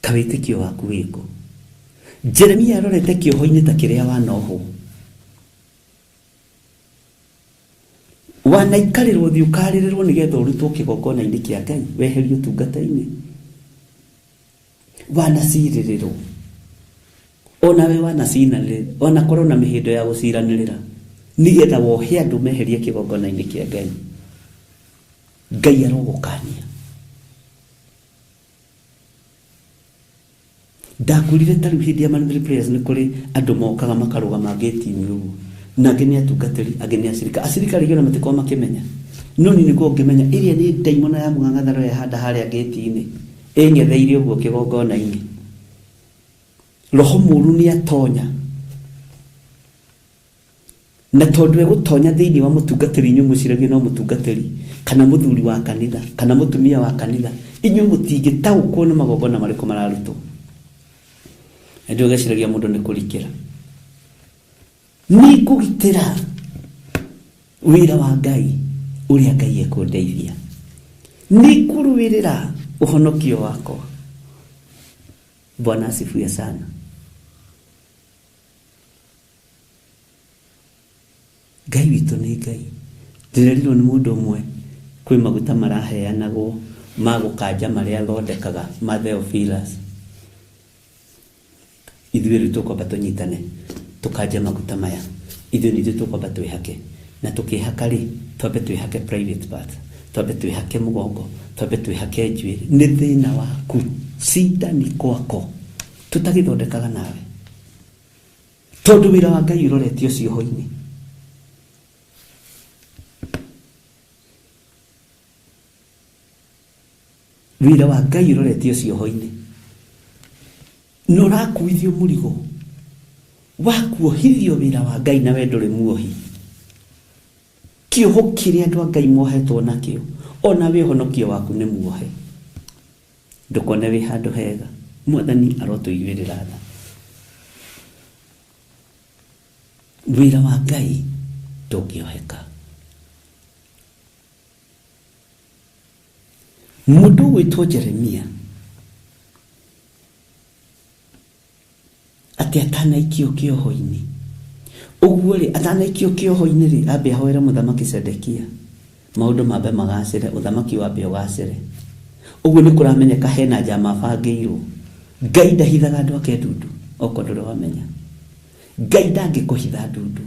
Kawĩtĩkio waku wĩkũ? Jeremia arorete kĩoho-inĩ ta kĩrĩa wanohwo. Wanaikarĩrwo thiĩ ũkarĩrĩrwo nĩgetha ũrutwo kĩgongona-inĩ kĩa Ngai, weherio ũtungata-inĩ. Wanacirĩrĩrwo. Onawe wanacinanĩrĩra, wanakorwo na mĩhĩndo ya gũciranĩrĩra nĩgetha wohe andũ meherie kĩgongona-inĩ kĩa Ngai. Ngai arogũkania. Ndakwĩrire ta rĩu hĩndĩ ya Monthly Prayers nĩ kũrĩ andũ mokaga makarũgama gate-inĩ ũguo, na angĩ nĩ atungatĩri, angĩ nĩ acirika. Acirika rĩngĩ ona matikoragwo makĩmenya, no niĩ nĩguo ngĩmenya ĩrĩa nĩ ndaimono ya mũng'ang'athanĩro yehanda harĩa gate-inĩ, ĩng'etheire ũguo kĩgongona-inĩ. Roho mũru nĩ atonya, na tondũ egũtonya thĩinĩ wa mũtungatĩri, inyuĩ mũciragie no mũtungatĩri kana mũthuri wa kanitha kana mũtumia wa kanitha, inyuĩ mũtingĩtaũkwo nĩ magongona marĩkũ mararutwo. Ĩndĩ ũgeciragia mũndũ nĩ kũrikĩra. Nĩ ngũgitĩra wĩra wa Ngai ũrĩa Ngai ekũndeithia. Nĩ ngũrũĩrĩra ũhonokio wakwa. Bwana asifiwe sana. Ngai witũ nĩ Ngai. Ndĩrerirwo nĩ mũndũ ũmwe kwĩ maguta maraheanagwo ma gũkanja marĩa athondekaga ma Theophilus. Ithuĩ rĩu tũkwamba tũnyitane tũkanje maguta maya. Ithuĩ nĩ ithuĩ tũkwamba twĩhake. Na tũkĩhaka rĩ, twambe twĩhake private part, twambe twĩhake mũgongo, twambe twĩhake njuĩrĩ. Nĩ thĩna waku. Cinda ni kwako. Tũtagĩthondekaga nawe. Tondũ wĩra wa Ngai ũroretio cioho-inĩ. Wĩra wa Ngai ũroretio cioho-inĩ. Na ũrakuithio mũrigo wa kuohithio wĩra wa Ngai na we ndũrĩ muohi. Kĩoho kĩrĩa andũ a Ngai mohetwo nakĩo, ona we ũhonokio waku nĩ muohe. Ndũkone wĩ handũ hega. Mwathani arotũiguĩrĩra tha. Wĩra wa Ngai ndũngĩoheka. Mũndũ ũgwĩtwo Jeremia atĩ atanaikio kĩoho-inĩ, ũguo rĩ, atanaikio kĩoho-inĩ rĩ, ambe ahoere mũthamaki Sedekia maũndũ mambe magacĩre, ũthamaki wambe ũgacĩre. Ũguo nĩ kũramenyeka hena njama bangĩirwo. Ngai ndahithaga andũ ake ndundu, okorwo ndũrĩ wamenya. Ngai ndangĩkũhitha ndundu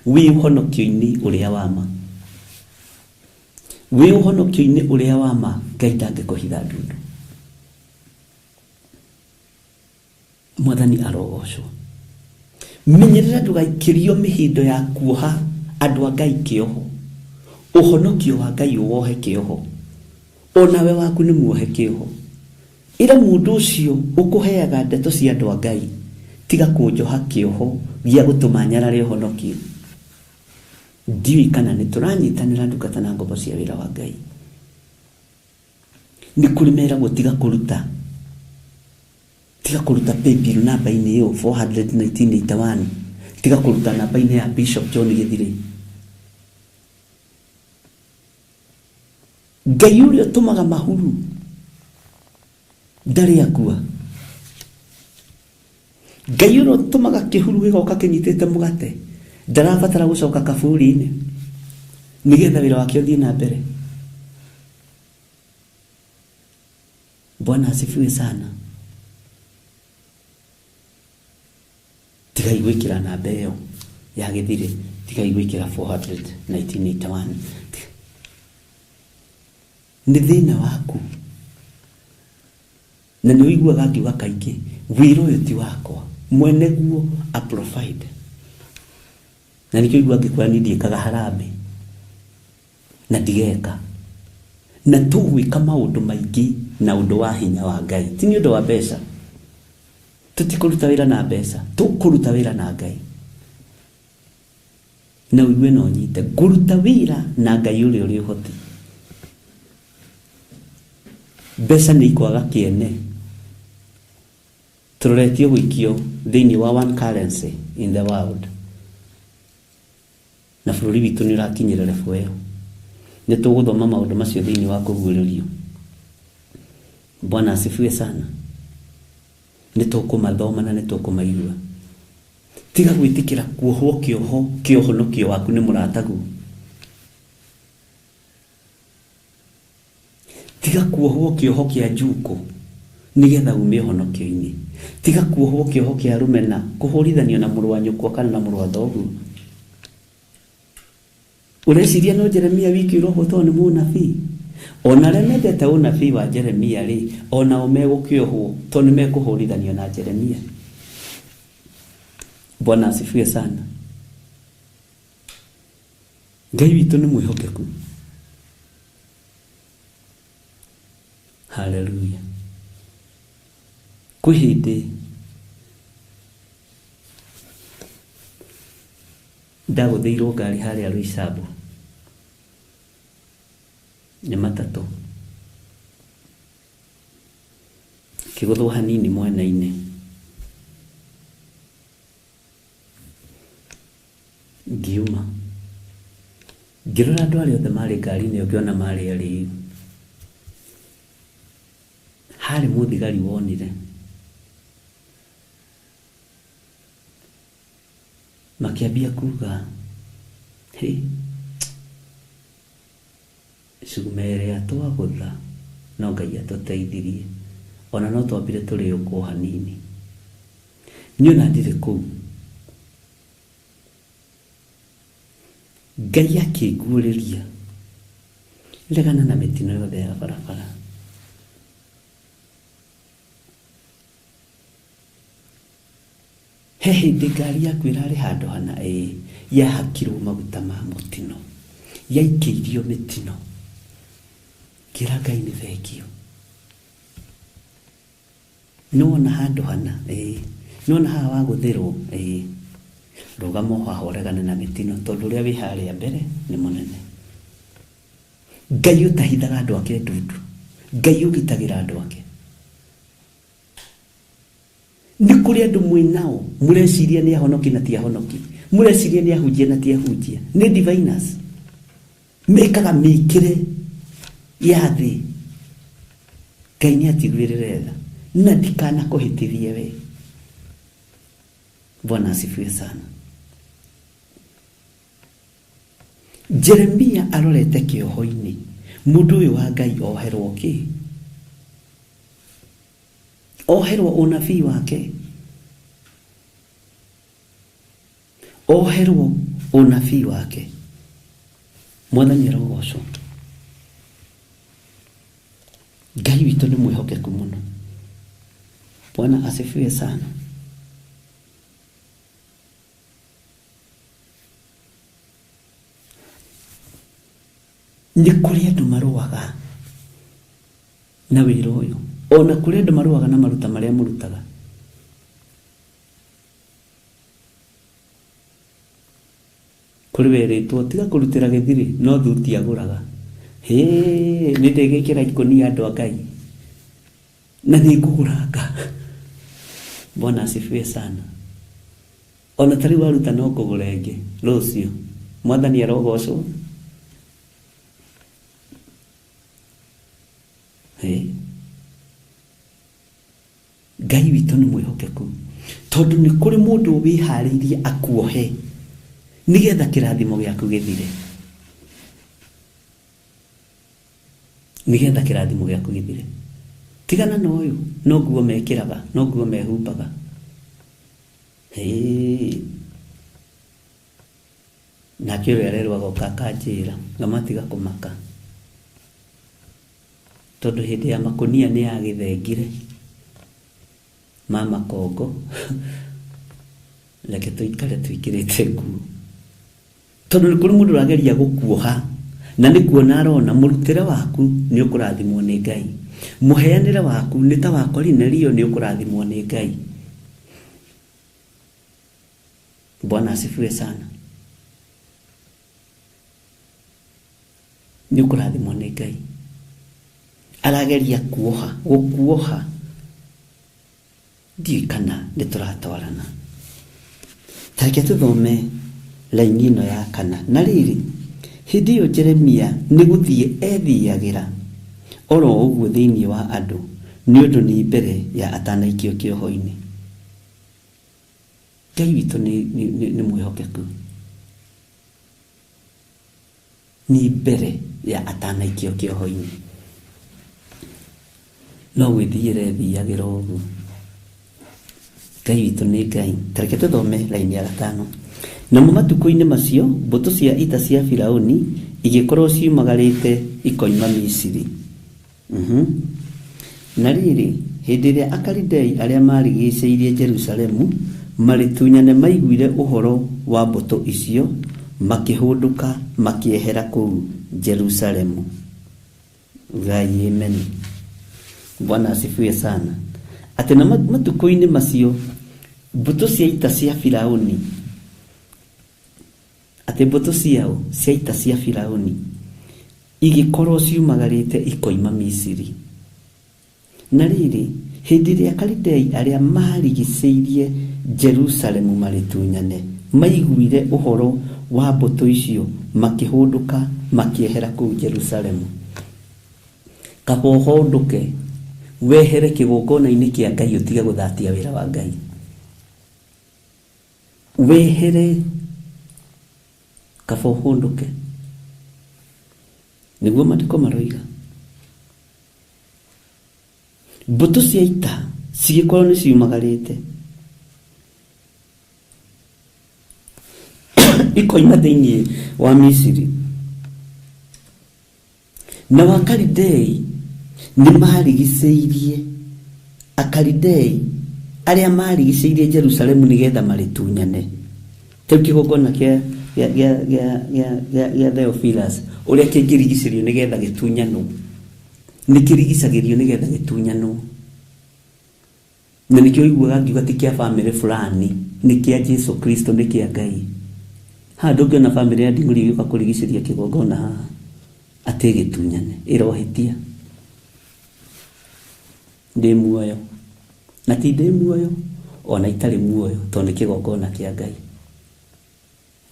wĩ ũhonokio-inĩ ũrĩa wa ma, wĩ ũhonokio-inĩ ũrĩa wa ma, Ngai ndangĩkũhitha ndundu. Mwathani arogocwo. Menyerera ndũgaikĩrio mĩhĩndo ya kuoha andũ a Ngai kĩoho. Ũhonokio wa Ngai ũwohe kĩoho, onawe waku nĩ muohe kĩoho. Ĩra mũndũ ũcio ũkũheaga ndeto cia andũ a Ngai, tiga kũnjoha kĩoho gĩa gũtũma nyarare ũhonokio. Ndiũĩ kana nĩ tũranyitanĩra ndungata na ngombo cia wĩra wa Ngai. Nĩ kũrĩ meragwo tiga kũruta, tiga kũruta paybill namba-inĩ ĩyo 41981, tiga kũruta namba-inĩ ya Bishop John Githire. Ngai ũrĩa ũtũmaga mahuru ndarĩ akua. Ngai ũrĩa ũtũmaga kĩhuru gĩgoka kĩnyitĩte mũgate ndarabatara gũcoka kaburi-inĩ nĩgetha wĩra wake ũthiĩ na mbere. Bwana asifiwe sana. Tigai gwĩkĩra namba ĩyo ya Githire, tigai gwĩkĩra 41981. Nĩ thĩna waku, na nĩ ũiguaga ngiuga kaingĩ wĩra ũyũ ti wakwa, mwene guo a provide. Na nĩkĩo ũiguaga ngĩkwĩra niĩ ndiĩkaga harambee na ndigeka, na tũgwĩka maũndũ maingĩ na ũndũ wa hinya wa Ngai, ti nĩ ũndũ wa mbeca. Tũtikũruta wĩra na mbeca, tũkũruta wĩra na Ngai. Na ũigue na ũnyite, ngũruta wĩra na Ngai ũrĩa ũrĩ ũhoti. Mbeca nĩ ikwaga kĩene. Tũroretio gũikio thĩinĩ wa one currency in the world, na bũrũri witũ nĩ ũrakinyĩra level ĩyo. Nĩ tũgũthoma maũndũ macio thĩinĩ wa kũguũrĩrio. Bwana asifiwe sana. Nĩ tũkũmathoma na nĩ tũkũmaigua. Tiga gwĩtĩkĩra kuohwo kĩoho kĩa ũhonokio waku nĩ mũrataguo. Tiga kuohwo kĩoho kĩa njukũ nĩgetha ume ũhonokio-inĩ. Tiga kuohwo kĩoho kĩa rũmena, kũhũrithanio na mũrũ wa nyũkwa kana na mũrũ wa thoguo. Ũreciria no Jeremia wiki ũrohwo tondũ nĩ mũnabii? Ona arĩa mendete ũnabii wa Jeremia rĩ, onao megũkĩohwo tondũ nĩ mekũhũrithanio na Jeremia. Bwana asifiwe sana. Ngai witũ nĩ mwĩhokeku. Haleluya. Kwĩ hĩndĩ ndagũthĩirwo ngari harĩa Roysambu nĩ matatũ, kĩgũthwo hanini mwena-inĩ, ngiuma ngĩrora andũ arĩa othe marĩ ngari-inĩ ĩyo, ngĩona marĩ arĩu. Harĩ mũthigari wonire makĩambia kuga, hĩ, cuma ĩrĩa twagũtha no Ngai atũteithirie, ona no twambire tũrĩũkwo hanini. Niĩ ona ndirĩ kũu, Ngai akĩnguũrĩria regana na mĩtino yothe ya barabara. He hĩndĩ ngari yaku ĩrarĩ handũ hana, ĩĩ, yahakirwo maguta ma mũtino, yaikĩirio mĩtino. Ngĩra Ngai nĩ thengio. Nĩwona handũ hana, ĩĩ, nĩwona haha wagũthĩrwo, ĩĩ, rũgama o haha ũregane na mĩtino tondũ ũrĩa wĩ harĩa mbere nĩ mũnene. Ngai ũtahithaga andũ ake ndundu, Ngai ũgitagĩra andũ ake. Nĩ kũrĩ andũ mwĩ nao mũreciria nĩ ahonoki na ti ahonoki, mũreciria nĩ ahunjia na ti ahunjia, nĩ diviners, mekaga mĩkĩre ya thĩ. Ngai nĩ atiguĩrĩre tha na ndikanakũhĩtithie we. Bwana asifiwe sana. Jeremia arorete kĩoho-inĩ, mũndũ ũyũ wa Ngai oherwo kĩ? Oherwo ũnabii wake. Oherwo unabii wake. Mwathani arogocwo. Ngai witũ nĩ mwĩhokeku mũno. Bwana asifiwe sana. Nĩ kũrĩ andũ marũaga na wĩra ũyũ, ona kũrĩ andũ marũaga na maruta marĩa mũrutaga. Kũrĩ werĩtwo tiga kũrutĩra gĩthirĩ no thuti agũraga. Hĩ, nĩ ndĩgĩkĩra ikũnia andũ a Ngai na nĩ ngũgũranga. Bwana asifiwe sana. Ona tarĩu waruta no ngũgũra ĩngĩ rũciũ. Mwathani arogocwo. Hĩ, Ngai witũ nĩ mwĩhokeku, tondũ nĩ kũrĩ mũndũ wĩharĩirie akuohe nĩgetha kĩrathimo gĩaku gĩthire. Nĩgetha kĩrathimo gĩaku gĩthire. Tigana na ũyũ, no nguo mekĩraga, no nguo mehumbaga. Hĩ, nake ũrĩa arerwo agoka akanjĩra ngamatiga kũmaka, tondũ hĩndĩ ya makũnia nĩ yagĩthengire ma makongo. Reke tũikare twĩkĩrĩte nguo, tondũ nĩ kũrĩ mũndũ ũrageria gũkuoha na nĩ kuona arona mũrutĩre waku nĩ ũkũrathimwo nĩ Ngai, mũheanĩre waku nĩ ta wa Korinelio nĩ ũkũrathimwo nĩ Ngai. Bwana asifiwe sana. Nĩ ũkũrathimwo nĩ Ngai. Arageria kuoha, gũkuoha. Ndiũĩ kana nĩ tũratwarana. Ta reke tũthome raini ĩno ya kana. Na rĩrĩ, hĩndĩ ĩyo Jeremia nĩ gũthiĩ ethiagĩra oro ũguo thĩinĩ wa andũ, nĩ ũndũ nĩ mbere ya atanaikio kĩoho-inĩ. Ngai witũ nĩ mwĩhokeku. Nĩ mbere ya atanaikio kĩoho-inĩ. No gwĩthiĩra ethiagĩra ũguo. Ngai witũ nĩ Ngai. Ta reke tũthome raini ya gatano. Namo matukũ-inĩ macio mbũtũ cia ita cia Firaũni igĩkorwo ciumagarĩte ikoima Misiri. Na rĩrĩ, hĩndĩ ĩrĩa Akalidei arĩa maarigicĩirie Jerusalemu marĩtunyane maiguire ũhoro wa mbũtũ icio, makĩhũndũka makĩehera kũu Jerusalemu. Ngai amen. Bwana asifiwe sana. Atĩ na matukũ-inĩ macio mbũtũ cia ita cia Firaũni, atĩ mbũtũ ciao cia ita cia Firaũni igĩkorwo ciumagarĩte ikoima Misiri. Na rĩrĩ, hĩndĩ ĩrĩa Akalidei arĩa maarigicĩirie Jerusalemu marĩtunyane maiguire ũhoro wa mbũtũ icio, makĩhũndũka makĩehera kũu Jerusalemu. Kaba ũhũndũke wehere kĩgongona-inĩ kĩa Ngai ũtige gũthatia wĩra wa Ngai. Wehere, kaba ũhũndũke. Nĩguo maandĩko maroiga. Mbũtũ cia ita cigĩkorwo nĩ ciumagarĩte ikoima thĩinĩ wa Misiri. Na Akalidei nĩ maarigicĩirie Akalidei arĩa maarigicĩirie Jerusalemu nĩgetha marĩtunyane. Rĩu kĩgongona kĩa Theophilus ũrĩa kĩngĩrigicĩrio nĩgetha gĩtunyanwo, nĩ kĩrigicagĩrio nĩgetha gĩtunyanwo. Na nĩkĩo ũiguaga ngiuga ti kĩa bamĩrĩ fulani, nĩ kĩa Jesu Kristo, nĩ kĩa Ngai. Haha ndũngĩona bamĩrĩ ya Nding'ũri ĩgĩũka kũrigicĩria kĩgongona haha atĩ gĩtunyane, ĩrohĩtia. Ndĩ muoyo na ti ndĩ muoyo ona itarĩ muoyo, tondũ nĩ kĩgongona kĩa Ngai.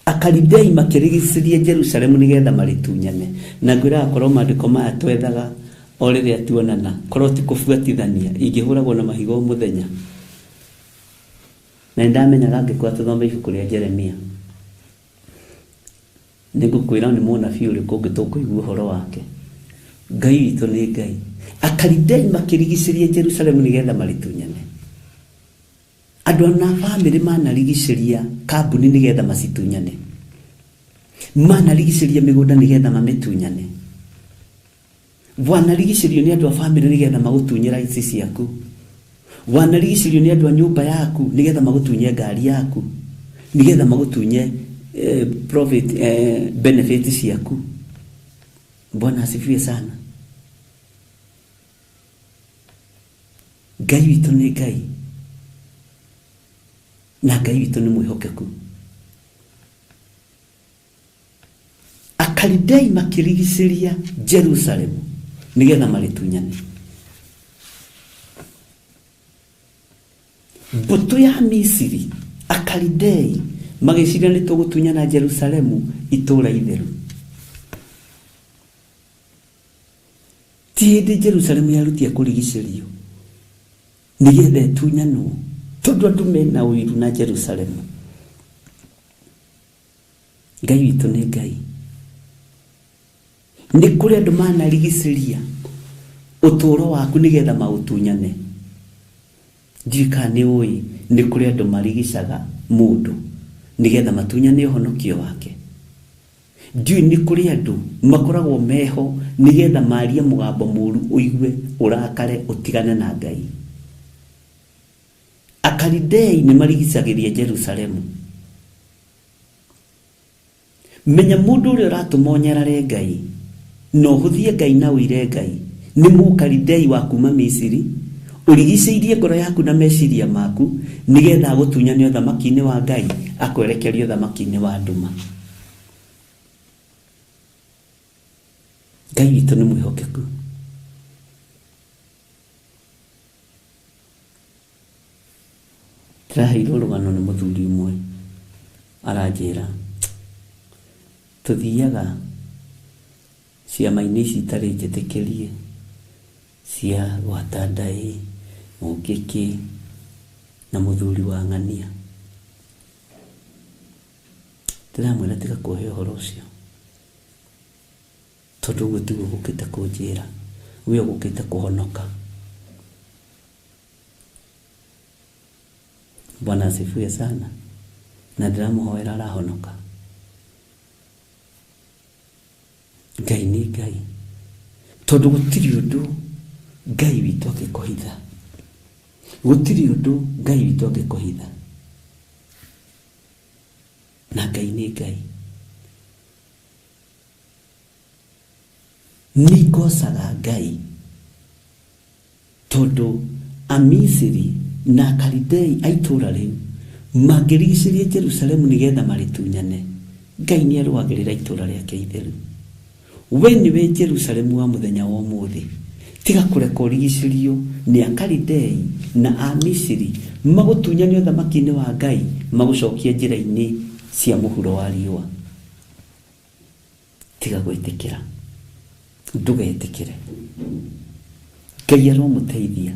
Akalidei makĩrigicĩria Jerusalemu nĩgetha marĩtunyane. Na ngwĩraga korwo maandĩko maya twethaga o rĩrĩa tuonana, korwo ti kũbuatithania, ingĩhũragwo na mahiga o mũthenya. Na nĩndamenyaga angĩkorwo tũthome ibuku rĩa Jeremia, nĩngũkwĩra nĩ mũnabii ũrĩkũ ũngĩ tũkũigua ũhoro wake. Ngai witũ nĩ Ngai. Akalidei makĩrigicĩria Jerusalemu nĩgetha marĩtunyane. Andũ na bamĩrĩ manarigicĩria kambuni nĩgetha macitunyane, manarigicĩria mĩgũnda nĩgetha mamĩtunyane, wanarigicĩrio nĩ andũ a bamĩrĩ nĩgetha magũtunye rights ciaku, wanarigicĩrio nĩ andũ a nyũmba yaku nĩgetha magũtunye ngari yaku, nĩgetha magũtunye profit, benefit ciaku. Bwana asifiwe sana. Ngai witũ nĩ Ngai, na Ngai witũ nĩ mwĩhokeku. Akalidei makĩrigicĩria Jerusalemu nĩgetha marĩtunyane. Mbũtũ ya Misiri, Akalidei magĩciria nĩ tũgũtunyana Jerusalemu itũũra itheru. Ti hĩndĩ Jerusalemu yarutia kũrigicĩrio nĩgetha ĩtunyanwo, tondũ andũ mena ũiru na Jerusalemu. Ngai witũ nĩ Ngai. Nĩ kũrĩ andũ manarigicĩria ũtũũro waku nĩgetha maũtunyane. Ndiũĩ kana nĩ ũĩ nĩ kũrĩ andũ marigicaga mũndũ nĩgetha matunyane ũhonokio wake. Ndiũĩ nĩ kũrĩ andũ makoragwo meho nĩgetha marie mũgambo mũru ũigue ũrakare ũtigane na Ngai. Akalidei nĩ marigicagĩria Jerusalemu. Menya mũndũ ũrĩa ũratũma ũnyarare Ngai na ũhũthie Ngai na ũire Ngai nĩ mũkalidei wa kuma Misiri, ũrigicĩirie ngoro yaku na meciria maku nĩgetha agũtunyane ũthamaki-inĩ wa Ngai, akwerekerie ũthamaki-inĩ wa nduma. Ngai witũ nĩ mwĩhokeku. Ndĩraheirwo rũgano nĩ mũthuri ũmwe, aranjĩra tũthiaga ciama-inĩ ici itarĩ njĩtĩkĩrie cia gwata ndaĩ, mũngĩkĩ na mũthuri wa ng'ania. Ndĩramwĩra tiga kũhe ũhoro ũcio, tondũ ũguo tiguo ũgũkĩte kũnjĩra, we ũgũkĩte kũhonoka. Bwana asifiwe sana. Na ndĩramũhoera arahonoka. Ngai nĩ Ngai, tondũ gũtirĩ ũndũ Ngai witũ angĩkũhitha. Gũtirĩ ũndũ Ngai witũ angĩkũhitha. Na Ngai nĩ Ngai. Nĩ ngocaga Ngai tondũ Amisiri na Akalidei a itũũra rĩu mangĩrigicĩria Jerusalemu nĩgetha marĩtunyane, Ngai nĩ arũagĩrĩra itũũra rĩake itheru. We nĩwe Jerusalemu wa mũthenya wa ũmũthĩ. Tiga kũreka ũrigicĩrio nĩ Akalidei na Amisiri magũtunyane ũthamaki-inĩ wa Ngai, magũcokie njĩra-inĩ cia mũhuro wa riũa. Tiga gwĩtĩkĩra, ndũgetĩkĩre. Ngai aromũteithia.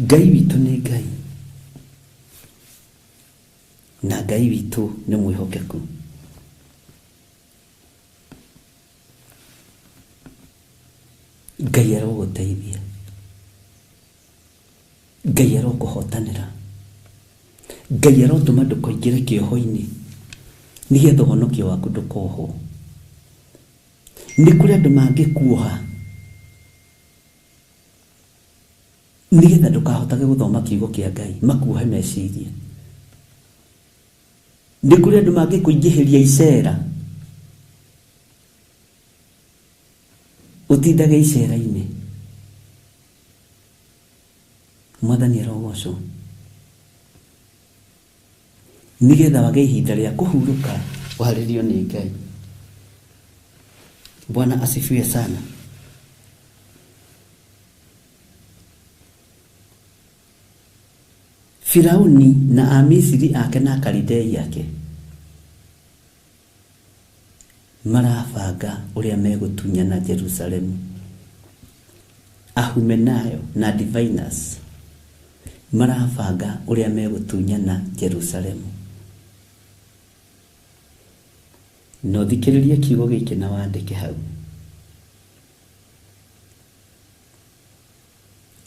Ngai witũ nĩ Ngai, na Ngai witũ nĩ mwĩhokeku. Ngai arogũteithia, Ngai arokũhotanĩra, Ngai arotũma ndũkoingĩre kĩoho-inĩ nĩgetha ũhonokio waku ndũkohwo. Nĩ kũrĩ andũ mangĩkuoha nĩgetha ndũkahotage gũthoma kiugo kĩa Ngai, makuohe meciria. Nĩ kũrĩ andũ mangĩkũingĩhĩria icera, ũtindage icera-inĩ. Mwathani arogocwo nĩgetha wage ihinda rĩa kũhurũka warĩrio nĩ Ngai. Bwana asifiwe sana. Firauni na Amisiri ake na Akalidei ake marabanga ũrĩa megũtunyana Jerusalemu. Ahumenayo na Divinus marabanga ũrĩa megũtunyana Jerusalemu. No thikĩrĩrie kiugo gĩkĩ na wandĩke hau.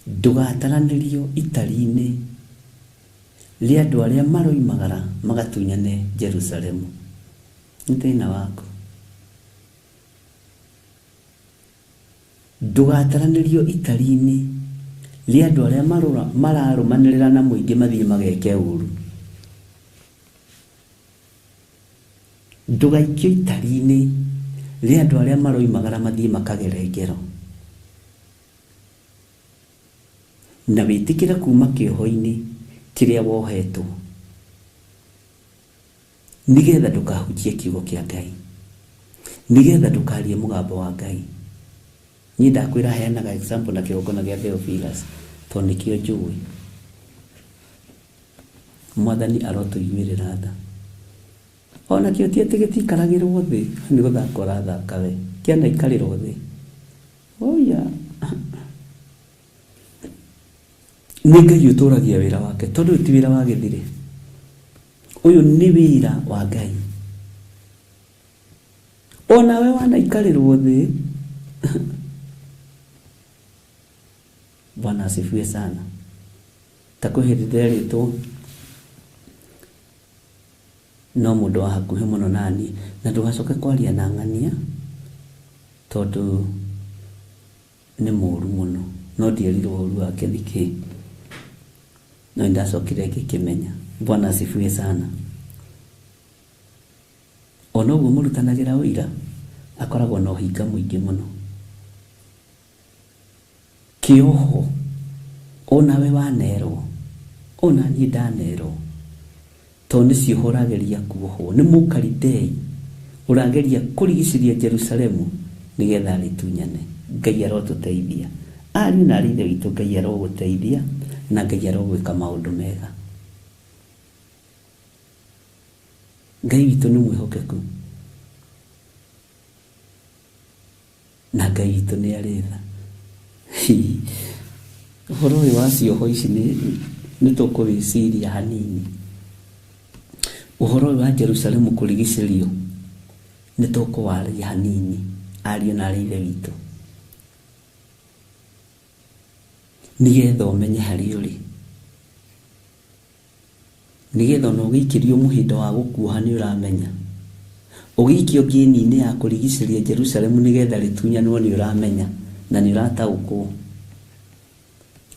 Ndũgataranĩrio itari-inĩ rĩa andũ arĩa maroimagara magatunyane Jerusalemu. Nĩ thĩna waku. Ndũgataranĩrio itari-inĩ rĩa andũ arĩa mararũmanĩrĩra na mũingĩ mathiĩ mageke ũru. Ndũgaikio itari-inĩ rĩa andũ arĩa maroimagara mathiĩ makagere ngero. Na wĩtĩkĩre kuma kĩoho-inĩ kĩrĩa wohetwo nĩgetha ndũkahunjie kiugo kĩa Ngai, nĩgetha ndũkarie mũgambo wa Ngai. Niĩ ndakwĩra heanaga example na kĩgongona gĩa Theophilus tondũ nĩkĩo njũĩ. Mwathani arotũiguĩrĩra tha. Ona kĩo ti atĩ gĩtiikaragĩrwo thĩ, nĩ gũthaka ũrathaka we, kĩanaikarĩrwo thĩ. Oya. Nĩ Ngai ũtũragia wĩra wake, tondũ ũyũ ti wĩra wa gĩthirĩ. Ũyũ nĩ wĩra wa Ngai. Onawe wanaikarĩrwo thĩ. Bwana asifiwe sana. Ta kwĩ hĩndĩ nderĩtwo no mũndũ wa hakuhĩ mũno nani, na ndũgacoke kwaria na ng'ania tondũ nĩ mũru mũno. No ndierirwo ũru wake nĩ kĩĩ, no nĩndacokire ngĩkĩmenya. Bwana asifiwe sana. Ona ũguo mũrutanagĩra ũira akoragwo na ũhinga mũingĩ mũno. Kĩoho onawe wanerwo, ona niĩ ndanerwo, tondũ nĩcio ũrageria kuohwo. Nĩ mũkalidei ũrageria kũrigicĩria Jerusalemu nĩgetha arĩtunyane. Ngai arotũteithia. Ariũ na aarĩ a Ithe witũ, Ngai arogũteithia na Ngai arogwĩka maũndũ mega. Ngai witũ nĩ mwĩhokeku na Ngai witũ nĩ arĩ tha. Ũhoro ũyũ wa cioho ici nĩ tũkũwĩciria hanini. Ũhoro ũyũ wa Jerusalemu kũrigicĩrio nĩ tũkũwaria hanini, ariũ na aarĩ a Ithe witũ, nĩgetha ũmenye harĩa ũrĩ, nĩgetha ona ũgĩikĩrio mũhĩndo wa gũkuoha nĩ ũramenya, ũgĩikio ngĩni-inĩ ya kũrigicĩria Jerusalemu nĩgetha rĩtunyanwo nĩ ũramenya na nĩ ũrataũkwo.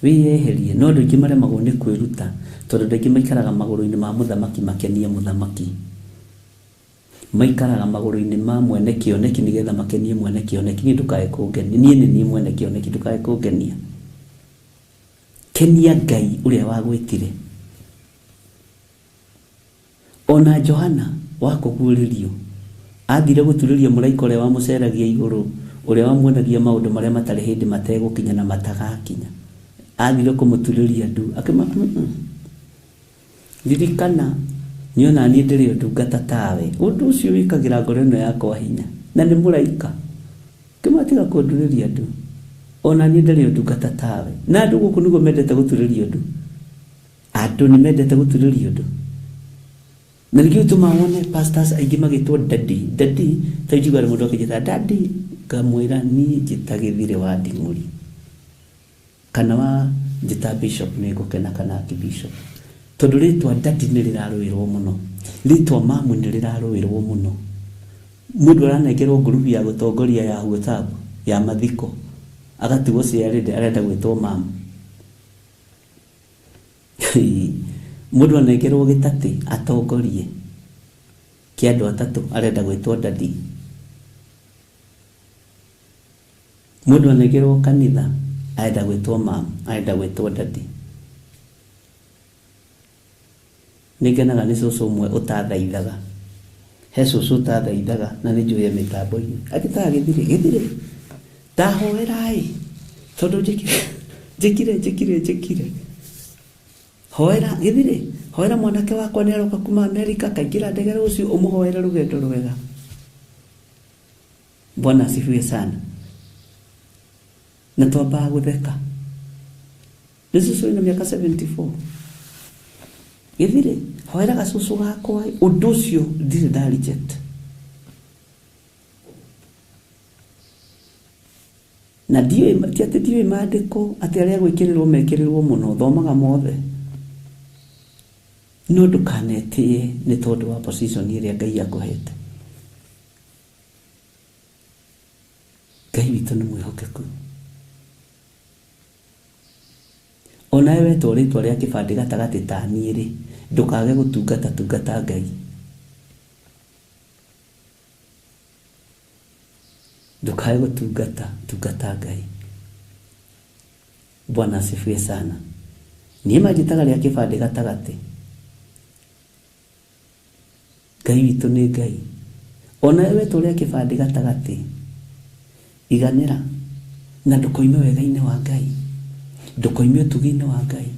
Wĩyeherie. No andũ aingĩ maremagwo nĩ kwĩruta tondũ andũ aingĩ maikaraga magũrũ-inĩ ma mũthamaki makenie mũthamaki. Maikaraga magũrũ-inĩ ma mwene kĩoneki nĩgetha makenie mwene kĩoneki. Niĩ ndũkae kũngenia, niĩ nĩ niĩ mwene kĩoneki, ndũkae kũngenia. Kenia Ngai ũrĩa wagwĩtire. Ona Johana wa kũguũrĩrio athire gũturĩria mũraika ũrĩa wamũceragia igũrũ, ũrĩa wamuonagia maũndũ marĩa matarĩ hĩndĩ mategũkinya na matagakinya. Athire kũmũturĩria ndu akĩma ririkana niona niĩ ndĩrĩ o ndungata tawe. Ũndũ ũcio wĩkagĩra ngoro ĩno yakwa hinya, na nĩ mũraika. Kĩmatiga kũndurĩria ndu, ona niĩ ndĩrĩ o ndungata tawe. Na andũ gũkũ nĩguo mendete gũturĩrio ndu. Andũ nĩ mendete gũturĩrio ndu. Na nĩkĩo gĩtũmaga wone pastors aingĩ magĩtwo daddy. Daddy, ta njiguaga mũndũ akĩnjĩta daddy, ngamwĩra niĩ njĩta Gĩthirĩ wa Nding'ũri. Kana wa njĩta bishop nĩ ngũkena, kana archbishop. Tondũ rĩtwa daddy nĩ rĩrarũĩrwo mũno, rĩtwa mamu nĩ rĩrarũĩrwo mũno. Mũndũ aranengerwo ngurubu ya gũtongoria ya WhatsApp ya mathiko, agatigwo ciarĩndĩ arenda gwĩtwo mamu. Mũndũ anengerwo gĩtatĩ atongorie kĩa andũ atatũ arenda gwĩtwo daddy. Mũndũ anengerwo kanitha arenda gwĩtwo mamu, arenda gwĩtwo daddy. Nĩ ngenaga nĩ cũcũ ũmwe ũtathaithaga. He cũcũ ũtathaithaga na nĩ njũĩ e mĩtambo-inĩ. Agĩtaga Gĩthirĩ, Gĩthirĩ, ndahoera-ĩ, tondũ njĩkire, njĩkire, njĩkire, njĩkire. Hoera, Gĩthirĩ, hoera mwanake wakwa nĩ aroka kuma Amerika, kaingĩra ndege rũciũ, ũmũhoere rũgendo rwega. Bwana asifiwe sana. Na twambaga gũtheka. Nĩ cũcũ wĩna mĩaka 74. Gĩthirĩ, hoera gacũcũ gakwa, ũndũ ũcio ndirĩ nda reject. Na ndiũĩ ti atĩ ndiũĩ maandĩko atĩ arĩa gwĩkĩrĩrwo mekĩrĩrwo mũno, thomaga mothe. No ndũkanetĩe nĩ tondũ wa position ĩrĩa Ngai akũhete. Ngai witũ nĩ mwĩhokeku. Onawe wetwo rĩtwa rĩa kĩbandĩ gatagatĩ ta niĩ rĩ, ndũkage gũtungata tungata Ngai. Ndũkage gũtungata tungata Ngai. Bwana asifiwe sana. Niĩ manjĩtaga rĩa kĩbandĩ gatagatĩ. Ngai witũ nĩ Ngai. Onawe wetwo rĩa kĩbandĩ gatagatĩ, iganĩra na ndũkoime wega-inĩ wa Ngai, ndũkoime ũtugi-inĩ wa Ngai.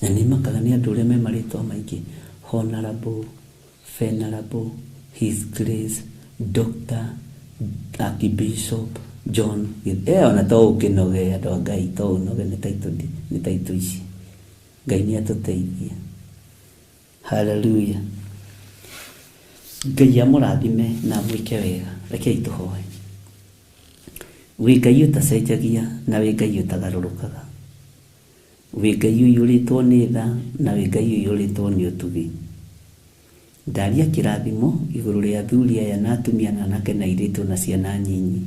Na nĩ makaga nĩ andũ ũrĩa me marĩtwa maingĩ, Honorable, Venerable, His Grace, Doctor, Archbishop John. Ona to ũkĩnoge andũ a Ngai, to ũnoge nĩ title, nĩ title ici. Ngai nĩ atũteithie. Hallelujah. Ngai amũrathime na amwĩke wega. Rekei tũhoe. Wĩ Ngai ũtacenjagia na wĩ Ngai ũtagarũrũkaga. Wĩ Ngai ũiyũrĩtwo nĩ tha na wĩ Ngai ũiyũrĩtwo nĩ ũtugi. Ndaria kĩrathimo igũrũ rĩa athuri aya na atumia na anake na airĩtu na ciana nyinyi.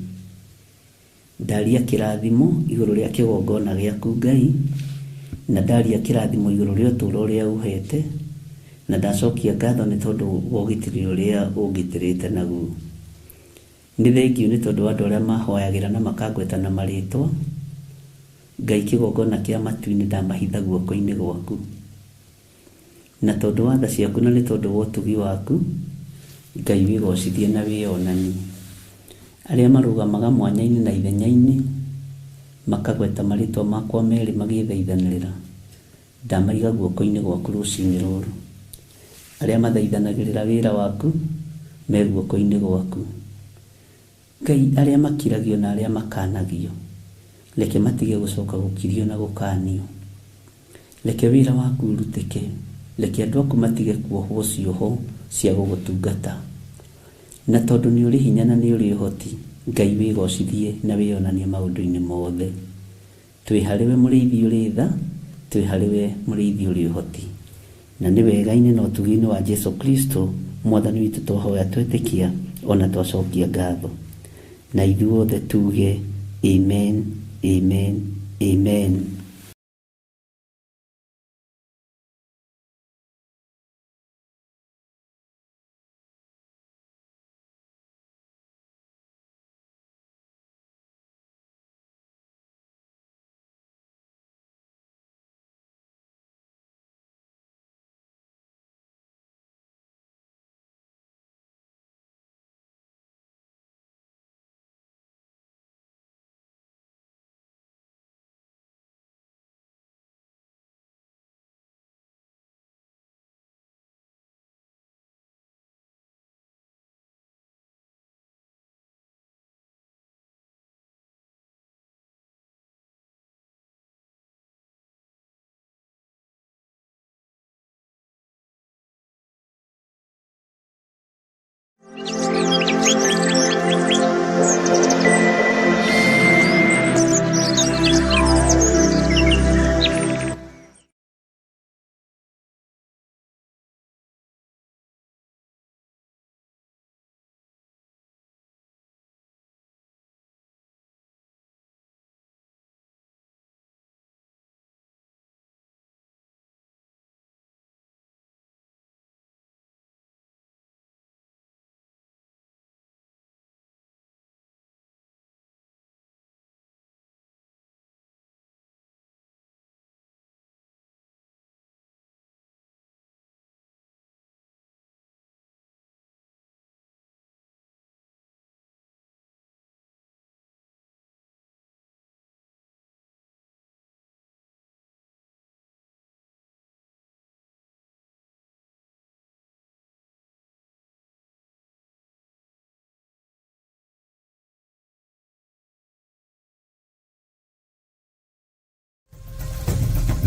Ndaria kĩrathimo igũrũ rĩa kĩgongona gĩaku Ngai, na ndaria kĩrathimo igũrũ rĩa ũtũũro ũrĩa ũhete, na ndacokia ngatho nĩ tondũ wa ũgitĩri ũrĩa ũngitĩrĩte naguo. Nĩ thengiũ nĩ tondũ wa andũ arĩa mahoyagĩra na makangweta na marĩtwa. Ngai kĩgongona kĩa matu-inĩ ndamahitha guoko-inĩ gwaku. Na tondũ wa tha ciaku na nĩ tondũ wa ũtugi waku, Ngai wĩgocithie na wĩonanie. Arĩa marũgamaga mwanya-inĩ na ithenya-inĩ, makagweta marĩtwa makwa merĩ magĩthaithanĩrĩra, ndamaiga guoko-inĩ gwaku rũcinĩ rũrũ. Arĩa mathaithanagĩrĩra wĩra waku, me guoko-inĩ gwaku. Ngai arĩa makiragio na arĩa makanagio, reke matige gũcoka gũkirio na gũkanio. Reke wĩra waku ũrutĩke, reke andũ aku matige kuohwo cioho cia gũgũtungata. Na tondũ nĩ ũrĩ hinya na nĩ ũrĩ ũhoti, Ngai wĩgocithie na wĩonanie maũndũ-inĩ mothe. Twĩ harĩwe mũrĩithi ũrĩ tha, twĩ harĩwe mũrĩithi ũrĩ ũhoti. Na nĩ wega-inĩ na ũtugi-inĩ wa Jesu Kristo mwathani witũ twahoya twetĩkia ona twacokia ngatho. Na ithuothe tuge amen, amen, amen.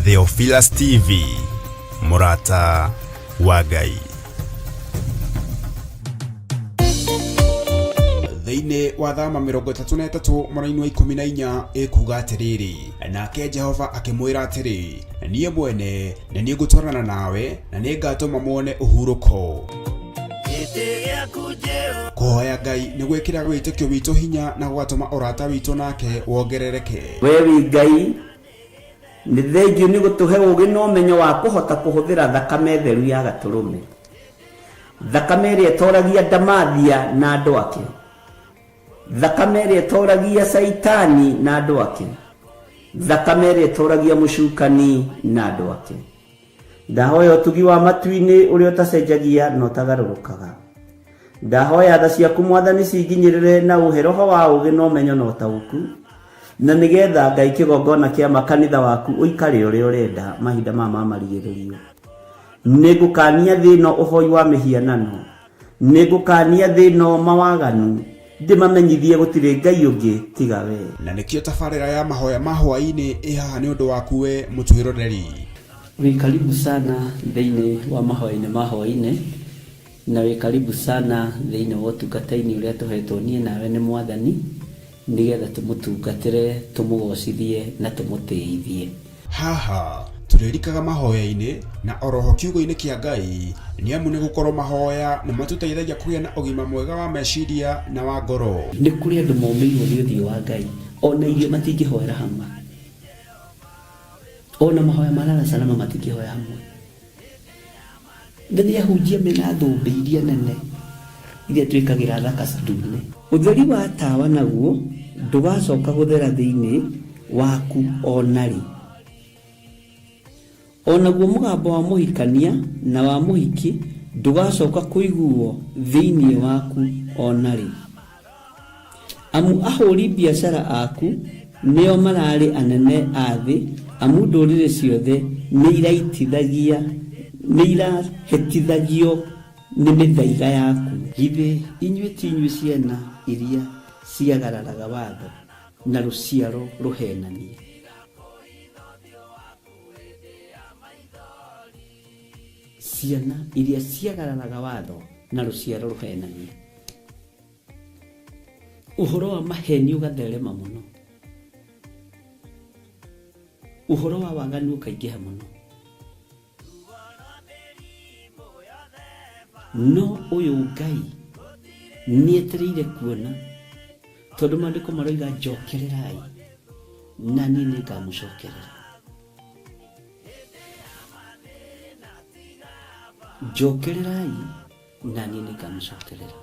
Theophilus TV, Murata wa Ngai. Ibuku-inĩ wa Thama 33 mũraini wa 14 ĩkuga atĩrĩrĩ, nake Jehova akĩmwĩra atĩrĩ, niĩ mwene nĩ niĩ ngũtwarana nawe na nĩ ngatũma muone ũhurũko. Kũhoya Ngai nĩ gwĩkĩraga wĩtĩkio witũ hinya na gũgatũma ũrata witũ nake wongerereke. We wĩ Ngai, nĩ thengiũ nĩ gũtũhe ũũgĩ na ũmenyo wa kũhota kũhũthĩra thakame theru ya gatũrũme, thakame ĩrĩa ĩtoragia ndamathia na andũ ake, thakame ĩrĩa ĩtoragia caitani na andũ ake, thakame ĩrĩa ĩtoragia mũcukani na andũ ake. Ndahoya ũtugi wa matu-inĩ ũrĩa ũtacenjagia na ũtagarũrũkaga. Ndahoya tha ciaku Mwathani cinginyĩrĩre na ũhe roho wa ũũgĩ na ũmenyo na ũtaũku, na nĩgetha Ngai kĩgongona kĩa makanitha waku ũikare ũrĩa ũrenda mahinda maya ma marigĩrĩrio. Nĩngũkania thĩ ĩno ũhoi wa mĩhianano, nĩngũkania thĩ ĩno mawaganu, ndĩmamenyithie gũtirĩ Ngai ũngĩ tiga we. Na nĩkĩo tabarĩra ya mahoya ma hwaĩ-inĩ ĩ haha nĩ ũndũ waku we mũtwĩroreri. Wĩ karibu sana thĩinĩ wa mahoya-inĩ ma hwaĩ-inĩ, na wĩ karibu sana thĩinĩ wa ũtungata-inĩ ũrĩa tũhetwo niĩ nawe nĩ Mwathani, nĩgetha tũmũtungatĩre, tũmũgocithie na tũmũtĩithie. Haha tũrĩrikaga mahoya-inĩ na oroho kiugo-inĩ kĩa Ngai, nĩ amu nĩ gũkorwo mahoya nĩ matũteithagia kũgĩa na ũgima mwega wa meciria na wa ngoro. Nĩ kũrĩ andũ momĩirwo nĩ ũthiũ wa Ngai, ona irio matingĩhoera hamwe, ona mahoya ma lala salama matingĩhoya hamwe. Na nĩ ahunjia mena thũmbĩ iria nene iria twĩkagĩra thaka ndune. Ũtheri wa tawa naguo ndũgacoka gũthera thĩinĩ waku ona rĩ. Onaguo mũgambo wa mũhikania na wa mũhiki ndũgacoka kũiguo thĩinĩ waku ona rĩ. Amu ahũri biacara aku nĩo mararĩ anene a thĩ, amu ndũrĩrĩ ciothe nĩ irahĩtithagio nĩ mĩthaiga yaku. Githĩ inyuĩ ti inyuĩ ciana iria ciagararaga watho na rũciaro rũhenanie? Ciana iria ciagararaga watho na rũciaro rũhenanie. Ũhoro wa maheni ũgatherema mũno, ũhoro wa waganu ũkaingĩha mũno, no ũyũ Ngai nĩetereire kuona, tondũ maandĩko maroiga njokererai na niĩ nĩngamũcokerera. Njokererai na niĩ nĩngamũcokerera.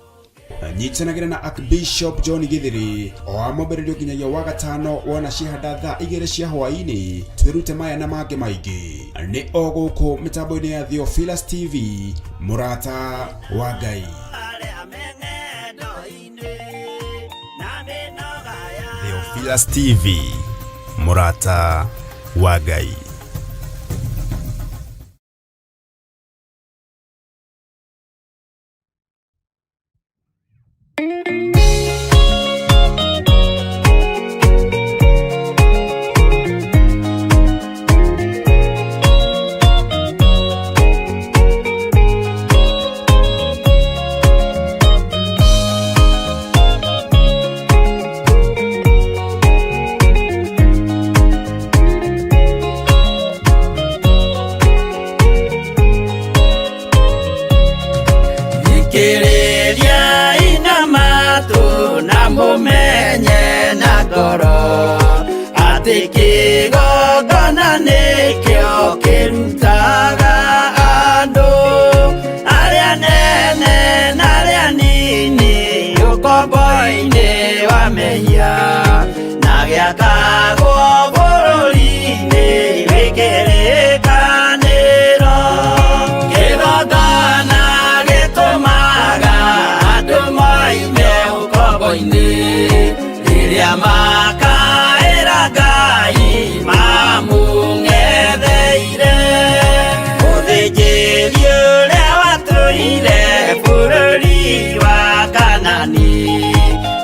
Nyitanagĩra na Archbishop John Githiri o wa mwambĩrĩrio nginyagia wa gatano wona ciahanda thaa 2 cia hwaĩ-inĩ, twĩrute maya na mangĩ maingĩ. Nĩ o gũkũ mĩtambo-inĩ ya Theophilus TV, mũrata wa Ngai. Theophilus TV, mũrata wa Ngai.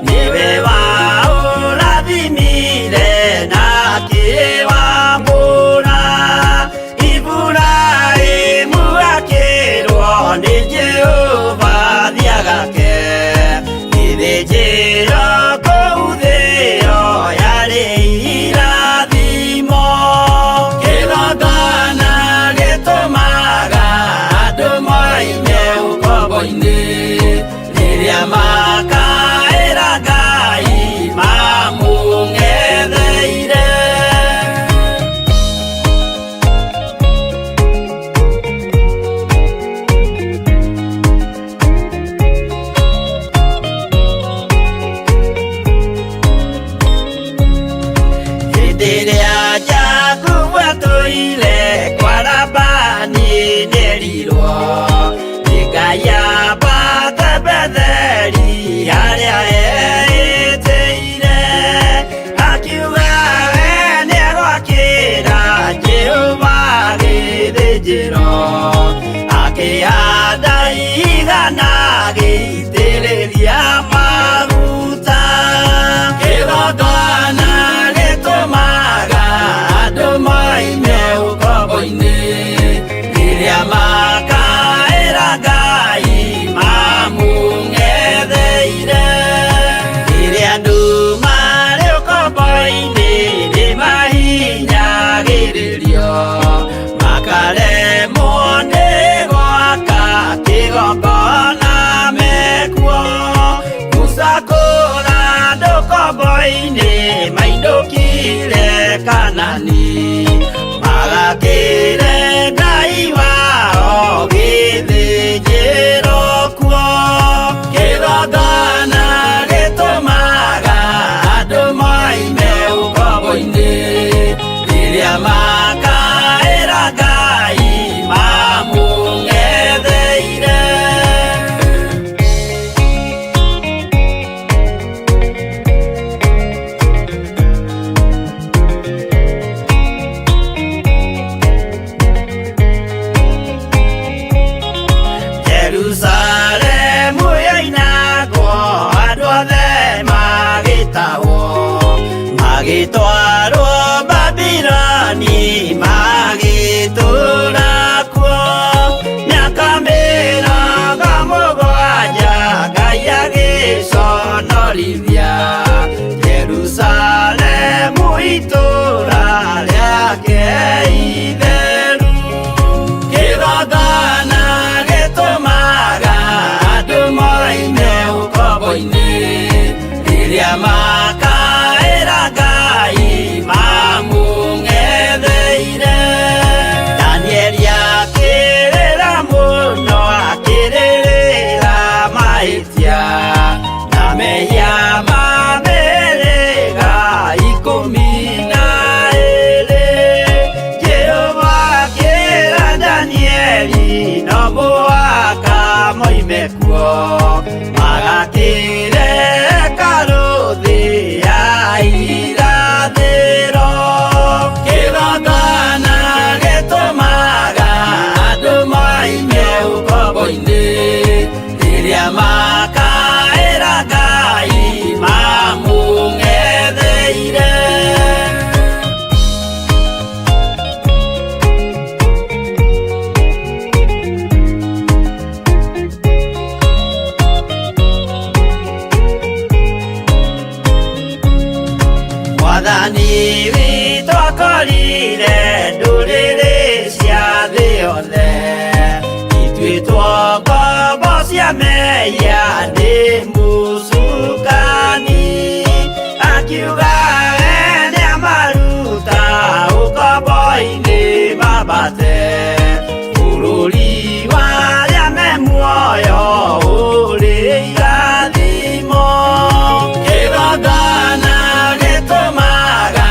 Niwe wa urathimire na erirwo nĩ Ngai ambate Betheli harĩa eĩtĩire, akiuga we nĩegwakĩra Jehova gĩthĩnjĩro, akĩhanda igana agĩitĩrĩria maguta. Kĩgongona gĩtũmaga andũ moime ũkombo-inĩ, rĩrĩa makaĩra Ngai mamũng'etheire. Rĩrĩa andũ marĩ ũkombo-inĩ nĩmahinyagĩrĩrio, makaremwo nĩ gwaka kĩgongona mekuo. Musa kũra andũ ũkombo-inĩ mainũkire Kanani, magakĩre Ngai wao gĩthĩnjĩro kuo. Kĩgongona gĩtũmaga andũ moime ũkombo-inĩ, rĩrĩa makaĩra Ngai mamũng'etheire. Jerusalemu yoinagwo andũ othe magĩtahwo, magĩtwarwo Babiloni magĩtũũra kuo. Mĩaka 70 Ngai agĩconorithia Jerusalemu itũũra rĩake itheru. Kĩgongona gĩtũmaga andũ moime ũkombo-inĩ, rĩrĩa makaĩra Ngai mamũng'etheire. Danieli akĩrĩra mũno akĩrĩrĩra mahĩtia na mehia ma mĩhĩrĩga 12. Jehova akĩra Danieli no mũhaka moime kuo, magakĩre hekarũ thĩ ya irathĩro. Kĩgongona gĩtũmaga andũ moime ũkombo-inĩ, rĩrĩa makaĩra Ngai mamũng'etheire. Mwathani witũ akorire ndũrĩrĩ cia thĩ yothe, ituĩtwo ngombo cia mehia nĩ mũcukani, akiuga we nĩamaruta ũkombo-inĩ mambate bũrũri wa arĩa me muoyo ũrĩ irathimo. Kĩgongona gĩtũmaga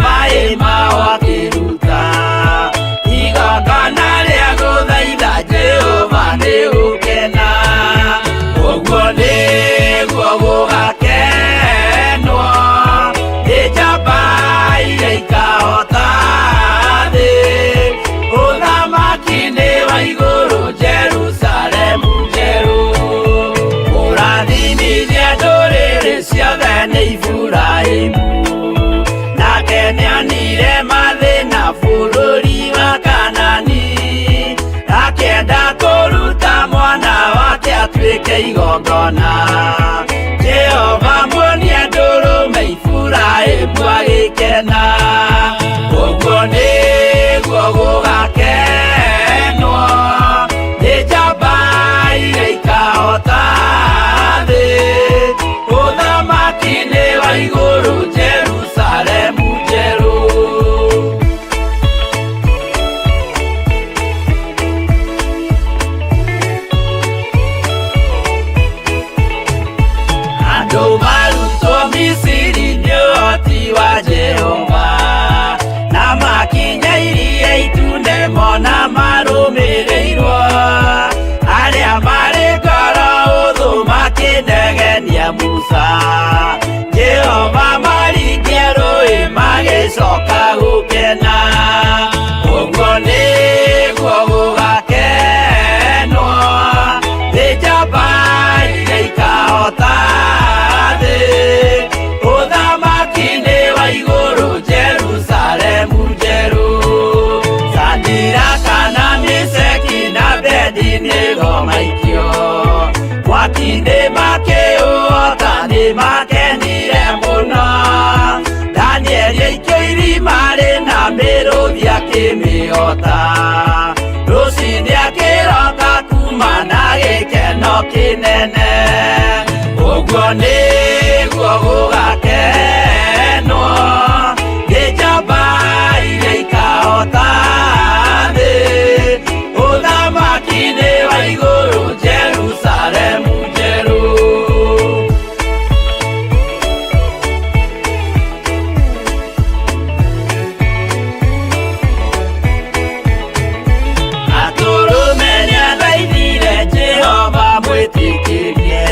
maĩ mao akĩruta igongona rĩa gũthaitha Jehova nĩ gũkena ũguo nĩguo gũgakenwo nĩ njamba iria ikahota thĩ ũthamaki-inĩ wa igũrũ Jerusalemu njerũ ũrathimithia ndũrĩrĩ ciothe nĩ Iburahĩmu nake nĩonire mathĩna bũrũri wa Kanani akĩenda kũruta mwana wake atuĩke igongona Jehova muonie ndũrũme Iburahĩmu agĩkena ũguo nĩguo gũgakenwo nĩ njamba iria ikahota thĩ ũthamaki-inĩ wa igũrũ Jerusalemu njerũ. Andũ marutwo Misiri nĩ ũhoti wa Jehova na makinya iria itune mona marũmĩrĩirwo arĩa marĩ ngoro ũthũ makĩnegenia Musa Jehova maringia rũĩ magĩcoka gũkena ũguo nĩguo gũgakenwo nĩ njamba iria ikahota thĩ ũthamaki-inĩ wa igũrũ Jerusalemu njerũ Sadiraka na Meshaki na Abednego maikio mwaki-inĩ makĩũhota nĩ makenire mũno Danieli aikio irima rĩna mĩrũthi akĩmĩhota rũcinĩ akĩroka kuma na gĩkeno kĩnene ũguo nĩguo gũgakenwo nĩ njamba iria ikahota thĩ ũthamaki-inĩ wa igũrũ Jerusalemu njerũ. Atũrũme nĩathaithire Jehova mwĩtĩkĩrie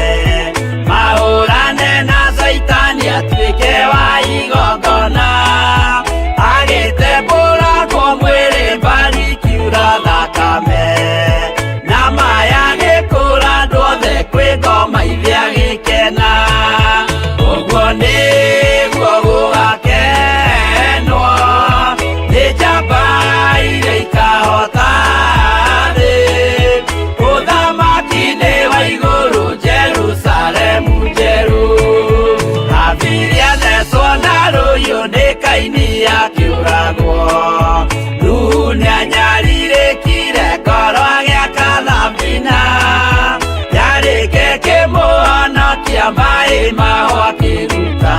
mahũrane na Caitani atuĩke wa igongona agĩtembũrangwo mwĩrĩ mbari kiura thakame na maya gĩkũra andũ othe kwĩ ngoma ithe agĩkena ũguo nĩguo gũgakenwo nĩ njamba iria ikahota thĩ ũthamaki-inĩ wa igũrũ Jerusalemu njerũ Habili athecwo na rũhiũ nĩ Kaini akĩũragwo Nuhu nĩanyarirĩkire ngoro agĩaka thabina yarĩke kĩmũhonokia maĩ maho akĩruta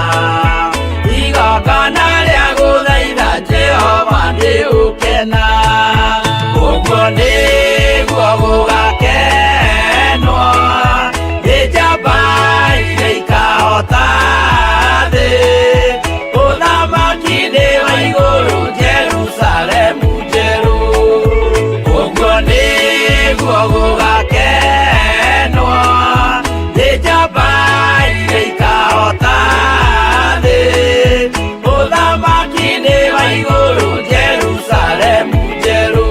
igongona rĩa gũthaitha Jehova nĩ ũkena ũguo nĩguo gũgakenwo nĩ njamba iria ikahota thĩ ũthamaki-inĩ wa igũrũ Jerusalemu njerũ ũguo nĩguo gũgakenwo nĩ njamba iria ikahota thĩ ũthamaki-inĩ wa igũrũ Jerusalemu njerũ.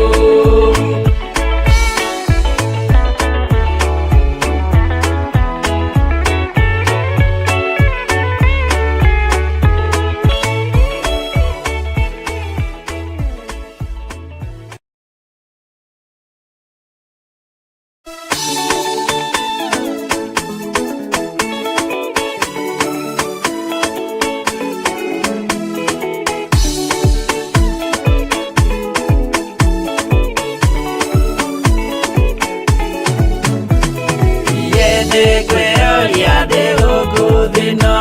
Nĩngwĩyũria ndĩ gũkũ thĩ ĩno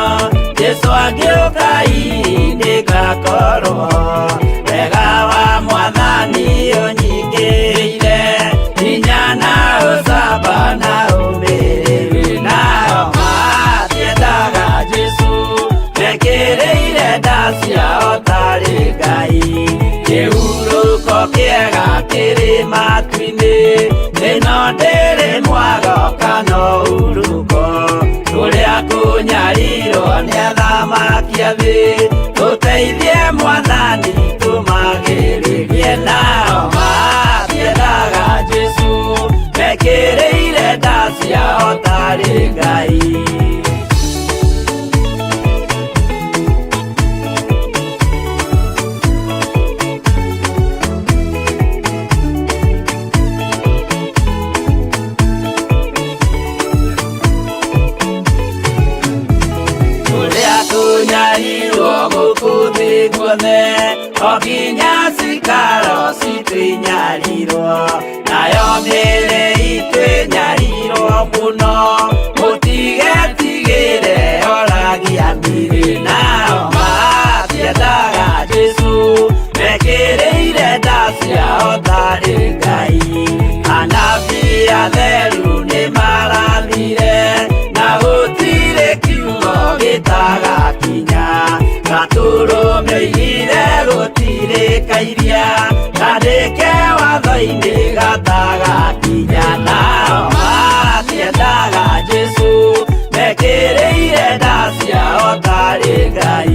Jesũ angĩũka hihi nĩngakorwo wega wa mwathani ũnyingĩrĩire hinya na ũcamba na ũmĩrĩru nao matiendaga Jesũ mekĩrĩire nda ciao ta tarĩ Ngai. Kĩhurũko kĩega kĩrĩ matu-inĩ, ĩno ndĩrĩ mwago kana ũhurũko. Kũrĩa kũnyarirwo nĩ athamaki a thĩ, tũteithie Mwathani tũmagĩrĩrie nao matiendaga Jesũ, mekĩrĩire nda ciao tarĩ Ngai. Kũrĩa kũnyarirwo gũkũ thĩ guothe, o nginya cikaro citũ inyarirwo, nayo mĩĩrĩ itũ ĩnyarirwo mũno, mũtigetigĩre oragia mĩĩrĩ nao matiendaga Jesũ, mekĩrĩire nda ciao tarĩ Ngai. Anabii atheru nĩmarathire, na gũtirĩ kiugo gĩtagakinya, gatũrũme oigire gũtirĩ kairia, kandĩke watho-inĩ gatagakinya, nao matiendaga Jesũ, mekĩrĩire nda ciao tarĩ Ngai.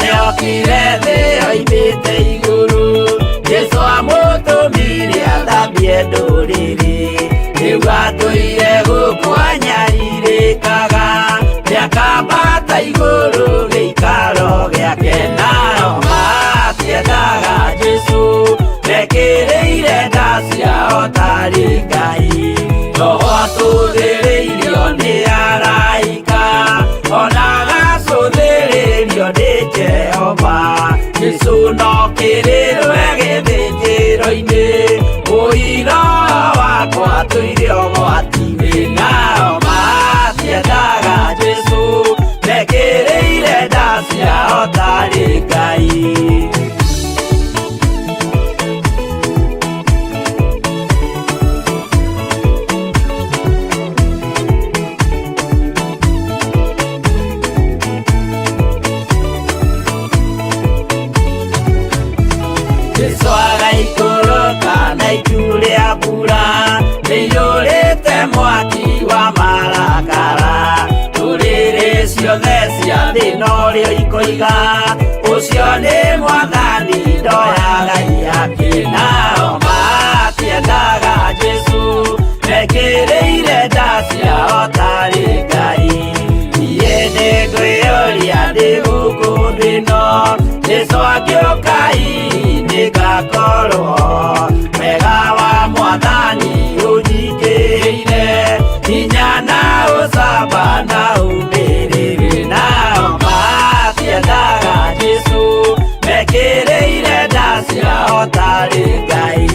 Nĩokire thĩ oimĩte igũrũ, Jesũ amũtũmire athambie ndũrĩrĩ, rĩu atũire gũkũ anyarirĩkaga, nĩakambata igũrũ gĩikaro gĩake, nao matiendaga Jesũ, mekĩrĩire nda ciao tarĩ Ngai. Roho atũthĩrĩirio nĩ araika, ona agacũthĩrĩrio nĩ Jehova, Jesũ no kĩrĩrwe gĩthĩnjĩro-inĩ, ũira wakwa tũire ũgwati-inĩ, nao matiendaga Jesũ, mekĩrĩire nda ciao tarĩ Ngai. Jesũ agaikũrũka na itu rĩa mbura, rĩiyũrĩte mwaki wa marakara, ndũrĩrĩ ciothe cia thĩ norĩo ikoiga, ũcio nĩ Mwathani ndoyaga ihaki, nao matiendaga Jesũ, mekĩrĩire nda ciao tarĩ Ngai. Niĩ nĩngwĩyũria ndĩ gũkũ thĩ ĩno, Jesũ angĩũka hihi nĩngakorwo, wega wa Mwathani ũnyingĩrĩire, hinya na ũcamba na ũmĩrĩru, nao matiendaga Jesũ, mekĩrĩire nda ciao tarĩ Ngai.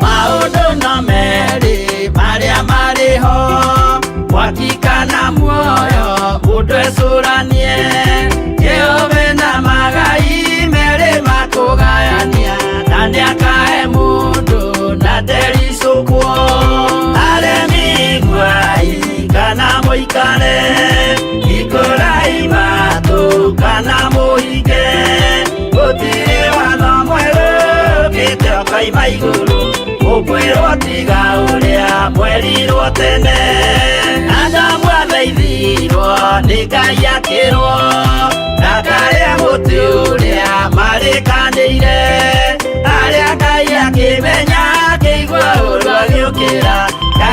Maũndũ no merĩ marĩa marĩ ho, mwaki kana muoyo, mũndũ ecũranie, Jehova na magai merĩ makũgayania, na nĩakahe mũndũ na ndericũkwo. Aremi iguai kana mũikare, ikũrai matũ kana mũhinge, gũtirĩ watho mwerũ ũkĩte ũkoima igũrũ, mũkwĩrwo tiga ũrĩa mwerirwo tene. Adamu athaithirwo nĩ Ngai akĩrwo, ndakarĩa mũtĩ ũrĩa marĩkanĩire, arĩa Ngai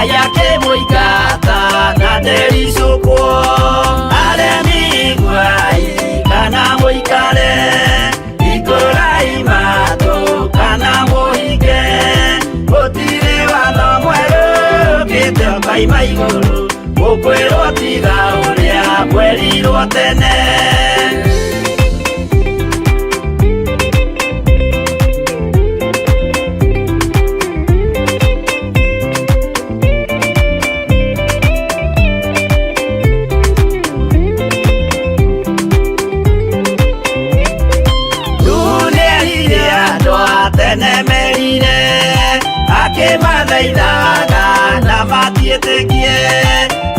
Ngai akĩmũingata na ndericũkwo. Aremi iguai kana mũikare, hingũrai matũ kana mũhinge, gũtirĩ watho mwerũ ũkĩte ũkoima igũrũ, mũkwĩrwo tiga ũrĩa mwerirwo tene. Nuhu nĩerire andũ a tene merire, akĩmathaithaga na matiĩtĩkie.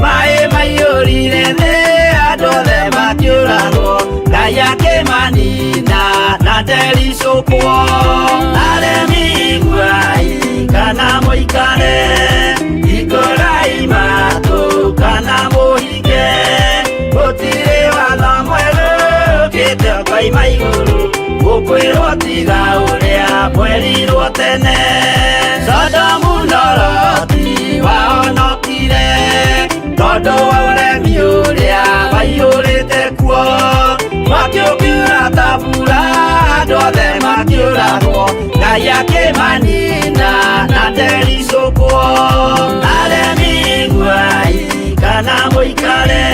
Maĩ maiyũrire thĩ, andũ othe makĩũragwo, Ngai akĩmanina na ndericũkwo. Aremi iguai kana mũikare, hingũrai matũ kana mũhinge, gũtirĩ watho mwerũ ũkĩte ũkoima igũrũ, mũkwĩrwo tiga ũrĩa mwerirwo tene. Sodomu na Loti wahonokire tondũ wa ũremi ũrĩa waiyũrĩte kuo, mwaki ũkiura ta mbura, andũ othe makĩũragwo, Ngai akĩmanina na ndericũkwo. Aremi iguai kana mũikare,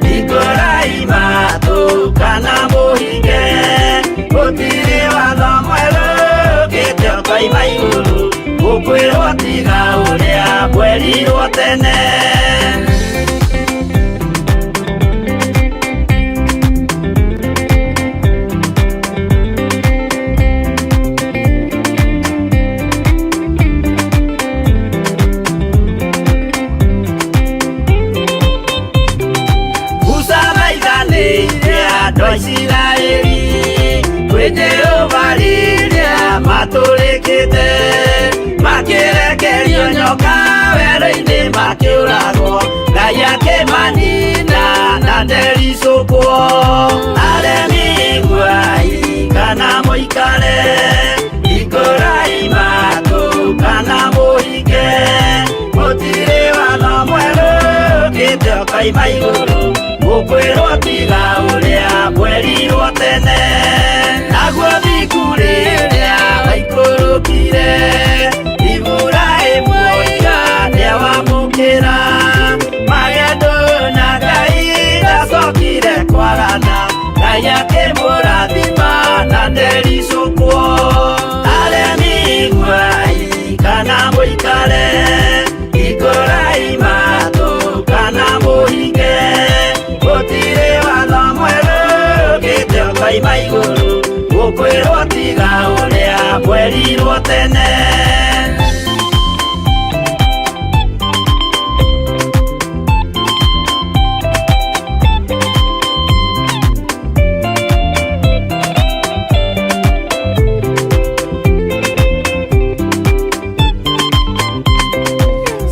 hingũrai matũ kana mũhinge, gũtirĩ watho mwerũ ũkĩte ũkoima igũrũ, mũkwĩrwo tiga ũrĩa mwerirwo tene. Musa thaithanĩire andũ a Isiraeli kwĩ Jehova rĩrĩa matũrĩkĩte, makĩrekerio nyoka werũ-inĩ makĩũragwo, Ngai akĩmanina na ndericũkwo. Aremi iguai kana mũikare, hingũrai matũ kana mũhinge, gũtirĩ watho mwerũ ũkĩte ũkoima igũrũ, mũkwĩrwo tiga ũrĩa mwerirwo tene. Naguo thingu rĩrĩa waikũrũkire, Iburahĩmu oiga nĩawamũkĩra, magendo na Ngai ndacokire kwarana, Ngai akĩmũrathima na ndericũkwo. Aremi iguai kana mũikare, hingũrai matũ kana mũhinge, gũtirĩ watho mwerũ ũkĩte ũkoima igũrũ, mũkwĩrwo tiga ũrĩa mwerirwo tene.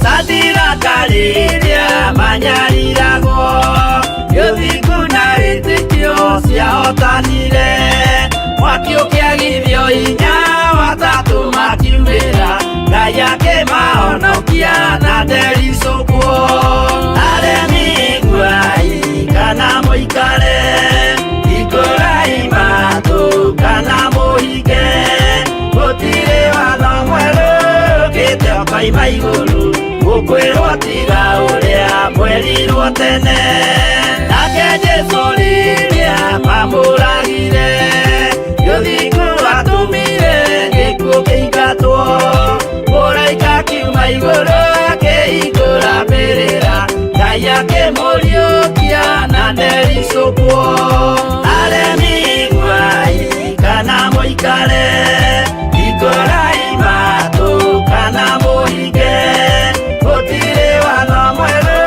Sadiraka rĩrĩa manyariragwo, gĩthingu na wĩtĩkio ciahotanire, mwaki ũkĩagithio hinya watatũ makiumĩra, Ngai akĩmahonokia na ndericũkwo. Aremi iguai kana mũikare, hingũrai matũ kana mũhinge, gũtirĩ watho mwerũ ũkĩte ũkoima igũrũ, mũkwĩrwo tiga ũrĩa mwerirwo tene. Nake Jesũ rĩrĩa mamũragire, gĩthingu atũmire gĩkuũ kĩingatwo, mũraika akiuma igũrũ akĩhingũra mbĩrĩra, Ngai akĩmũriũkia na ndericũkwo. Aremi iguai kana mũikare, hingũrai matũ kana mũhinge, gũtirĩ watho mwerũ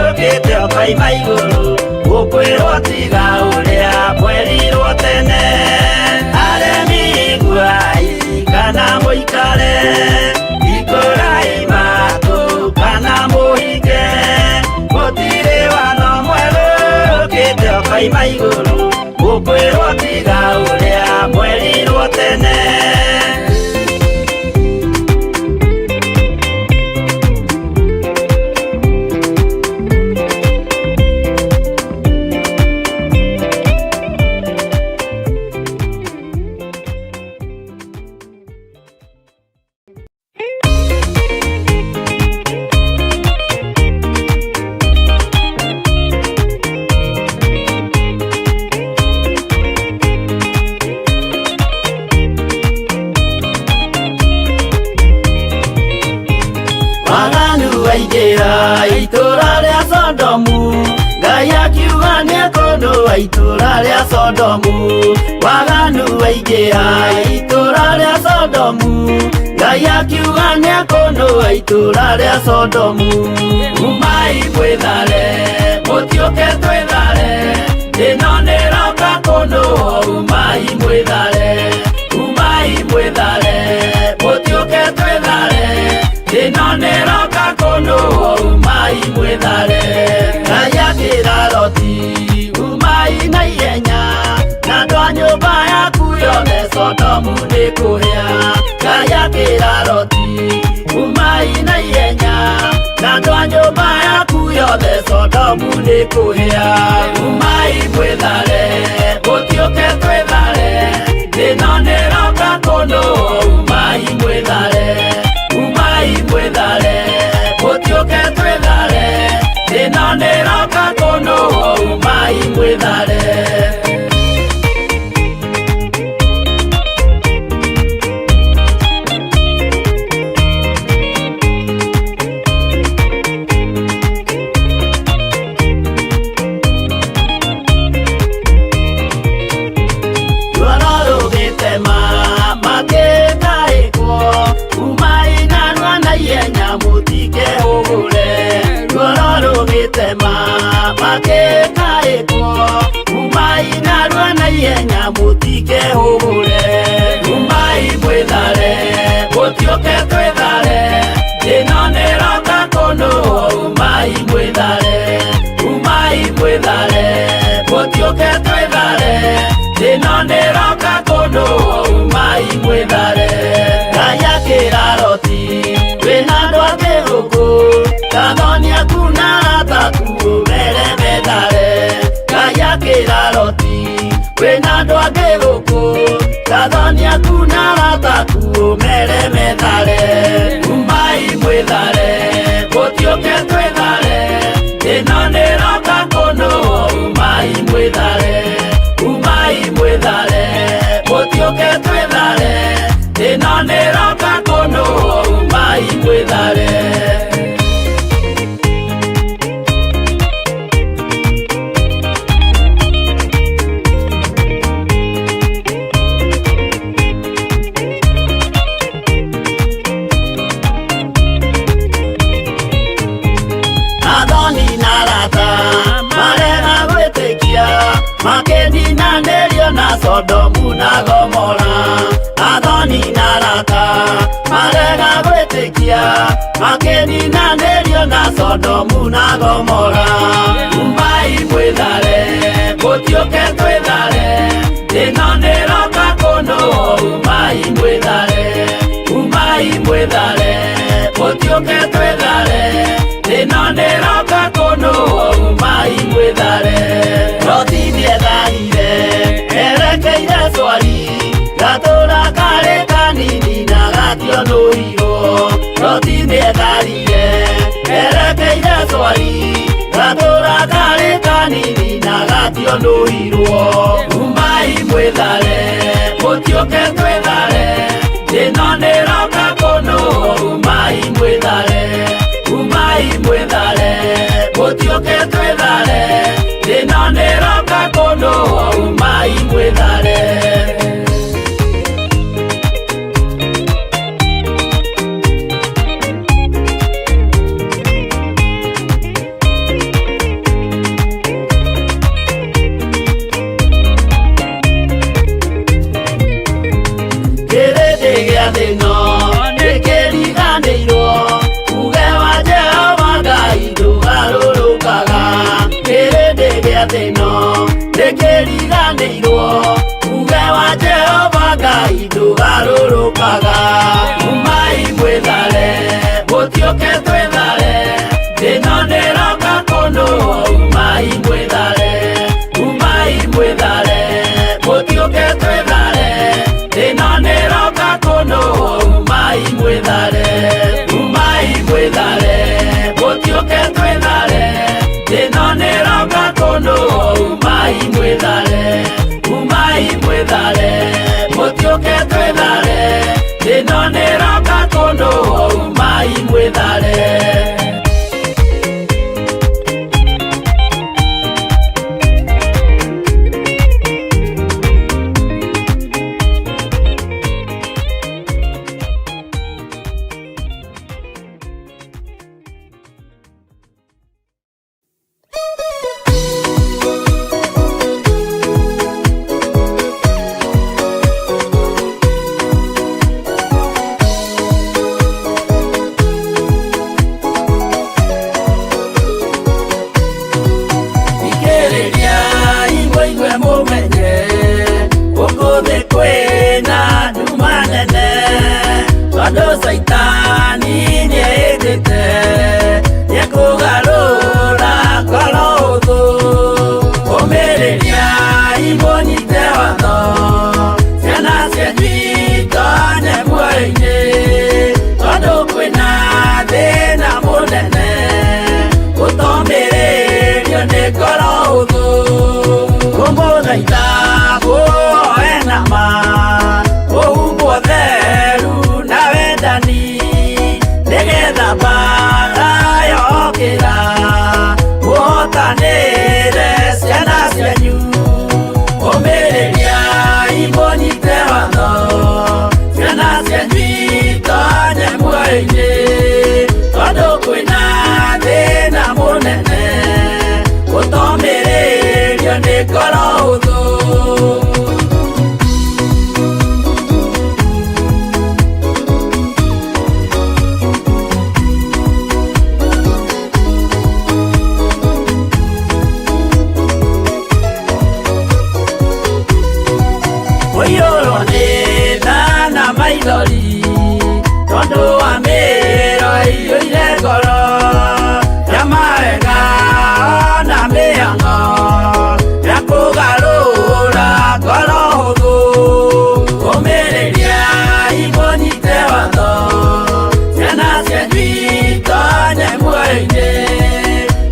ũkĩte ũkoima igũrũ, mũkwĩrwo tiga ũrĩa mwerirwo tene. Aremi iguai kana mũikare, hingũrai matũ kana mũhinge, gũtirĩ watho mwerũ ũkĩte ũkoima igũrũ, mũkwĩrwo tiga ũrĩa mwerirwo tene. Waingĩra itũra rĩa Sodomu, Ngai akiuga nĩekũnũa itũra rĩa Sodomu. Waganu waingĩra itũra rĩa Sodomu, Ngai akiuga nĩekũnũa itũra rĩa Sodomu. Umai mwĩthare, mũtiũke twĩthare, ĩno nĩroka kũnũa. Umai mwĩthare, umai mwĩthare, mũtiũke twĩthare, ĩno nĩroka kũnũa. Umai mwĩthare. Ngai akĩra Loti, umai na ihenya, na andũ a nyũmba yaku yothe Sodomu nĩkũhĩa. Ngai akĩra Loti, umai na ihenya, na andũ a nyũmba yaku yothe Sodomu nĩkũhĩa. Umai mwĩthare, mũtiũke twĩthare, ĩno nĩroka kũnũa. Umai mwĩthare, umai mwĩthare, mũtiũke twĩthare, ĩno nĩroka kũnũa. Umai mwĩthare. Ruoro rũgĩtema makĩtaĩkwo, umai narua na ihenya mũtikehũgũre. Ruoro rũgĩtema makĩtaĩkwo, umai narua na ihenya mũtikehũgũre. Umai mwĩthare, mũtiũke twĩthare, ĩno nĩroka kũnũa. Umai mwĩthare, umai mwĩthare, mũtiũke twĩthare, ĩno nĩroka kũnũa. Umai mwĩthare. Ngai akĩra Loti, wĩna andũ angĩ gũkũ, gathoni aku na arata aku ũmere methare. Ngai akĩra Loti, wĩna andũ angĩ gũkũ, gathoni aku na arata aku ũmere methare. Umai mwĩthare, mũtiũke twĩthare, ĩno nĩroka kũnũa. Umai mwĩthare, umai mwĩthare, mũtiũke twĩthare, ĩno nĩroka kũnũa. Umai mwĩthare. Athoni na arata marega gwĩtĩkia, makĩninanĩrio na Sodomu na Gomora. Athoni na arata marega gwĩtĩkia, makĩninanĩrio na Sodomu na Gomora. Umai mwĩthare, mũtiũke twĩthare, ĩno nĩroka kũnũa. Umai mwĩthare, umai mwĩthare, mũtiũke twĩthare, ĩno nĩroka kũnũa. Umai mwĩthare. Loti nĩetharire erekeire Swari, gatũra karĩ kanini na gationũirwo. Loti nĩetharire erekeire Swari, gatũra karĩ kanini na gationũirwo. Umai mwĩthare, mũtiũke twĩthare, ĩno nĩroka kũnũa. Umai mwĩthare, umai mwĩthare, mũtiũke twĩthare, ĩno nĩroka kũnũa. Umai mwĩthare. Kĩrĩndĩ gĩa thĩno nĩkĩriganĩirwo, uge wa Jehova Ngai ndũgarũrũkaga. Kĩrĩndĩ gĩa thĩno nĩkĩriganĩirwo, uge wa Jehova Ngai ndũgarũrũkaga. Umai mwĩthare, mũtiũke twĩthare, ĩno nĩroka kũnũa. Umai mwĩthare, umai mwĩthare, mũtiũke twĩthare, ĩno nĩroka kũnũa. Umai mwĩthare, umai mwĩthare, mũtiũke twĩthare, ĩno nĩroka kũnũa. Umai mwĩthare, umai mwĩthare, mũtiũke twĩthare, ĩno nĩroka kũnũa. Umai mwĩthare. Muoyo-inĩ tondũ kwĩna thĩna mũnene ũtomĩrĩrio nĩ ngoro hũthũ. Ũiyũrwo nĩ tha na maithori tondũ wa mĩĩro ĩiyũire ngoro ya mawega na mĩhang'o ya kũgarũra ngoro hũthũ. Ũmĩrĩria imũnyite watho ciana cianyu itonye muoyo-inĩ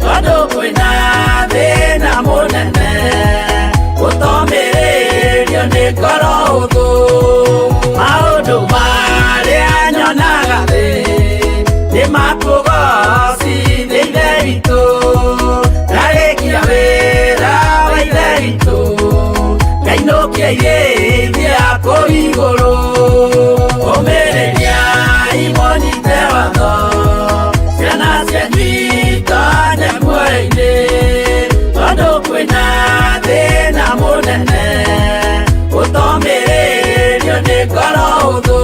tondũ kwĩna thĩna mũnene ũtomĩrĩrio nĩ ngoro hũthũ. Maũndũ marĩa nyonaga thĩ nĩ makũgocithia Ithe witũ, ndarĩkia wĩra wa Ithe witũ ngainũkia irĩithia kũu igũrũ. Ũmĩrĩria imũnyite watho ciana cianyu itonye muoyo-inĩ tondũ kwĩna thĩna mũnene ũtomĩrĩrio nĩ ngoro hũthũ.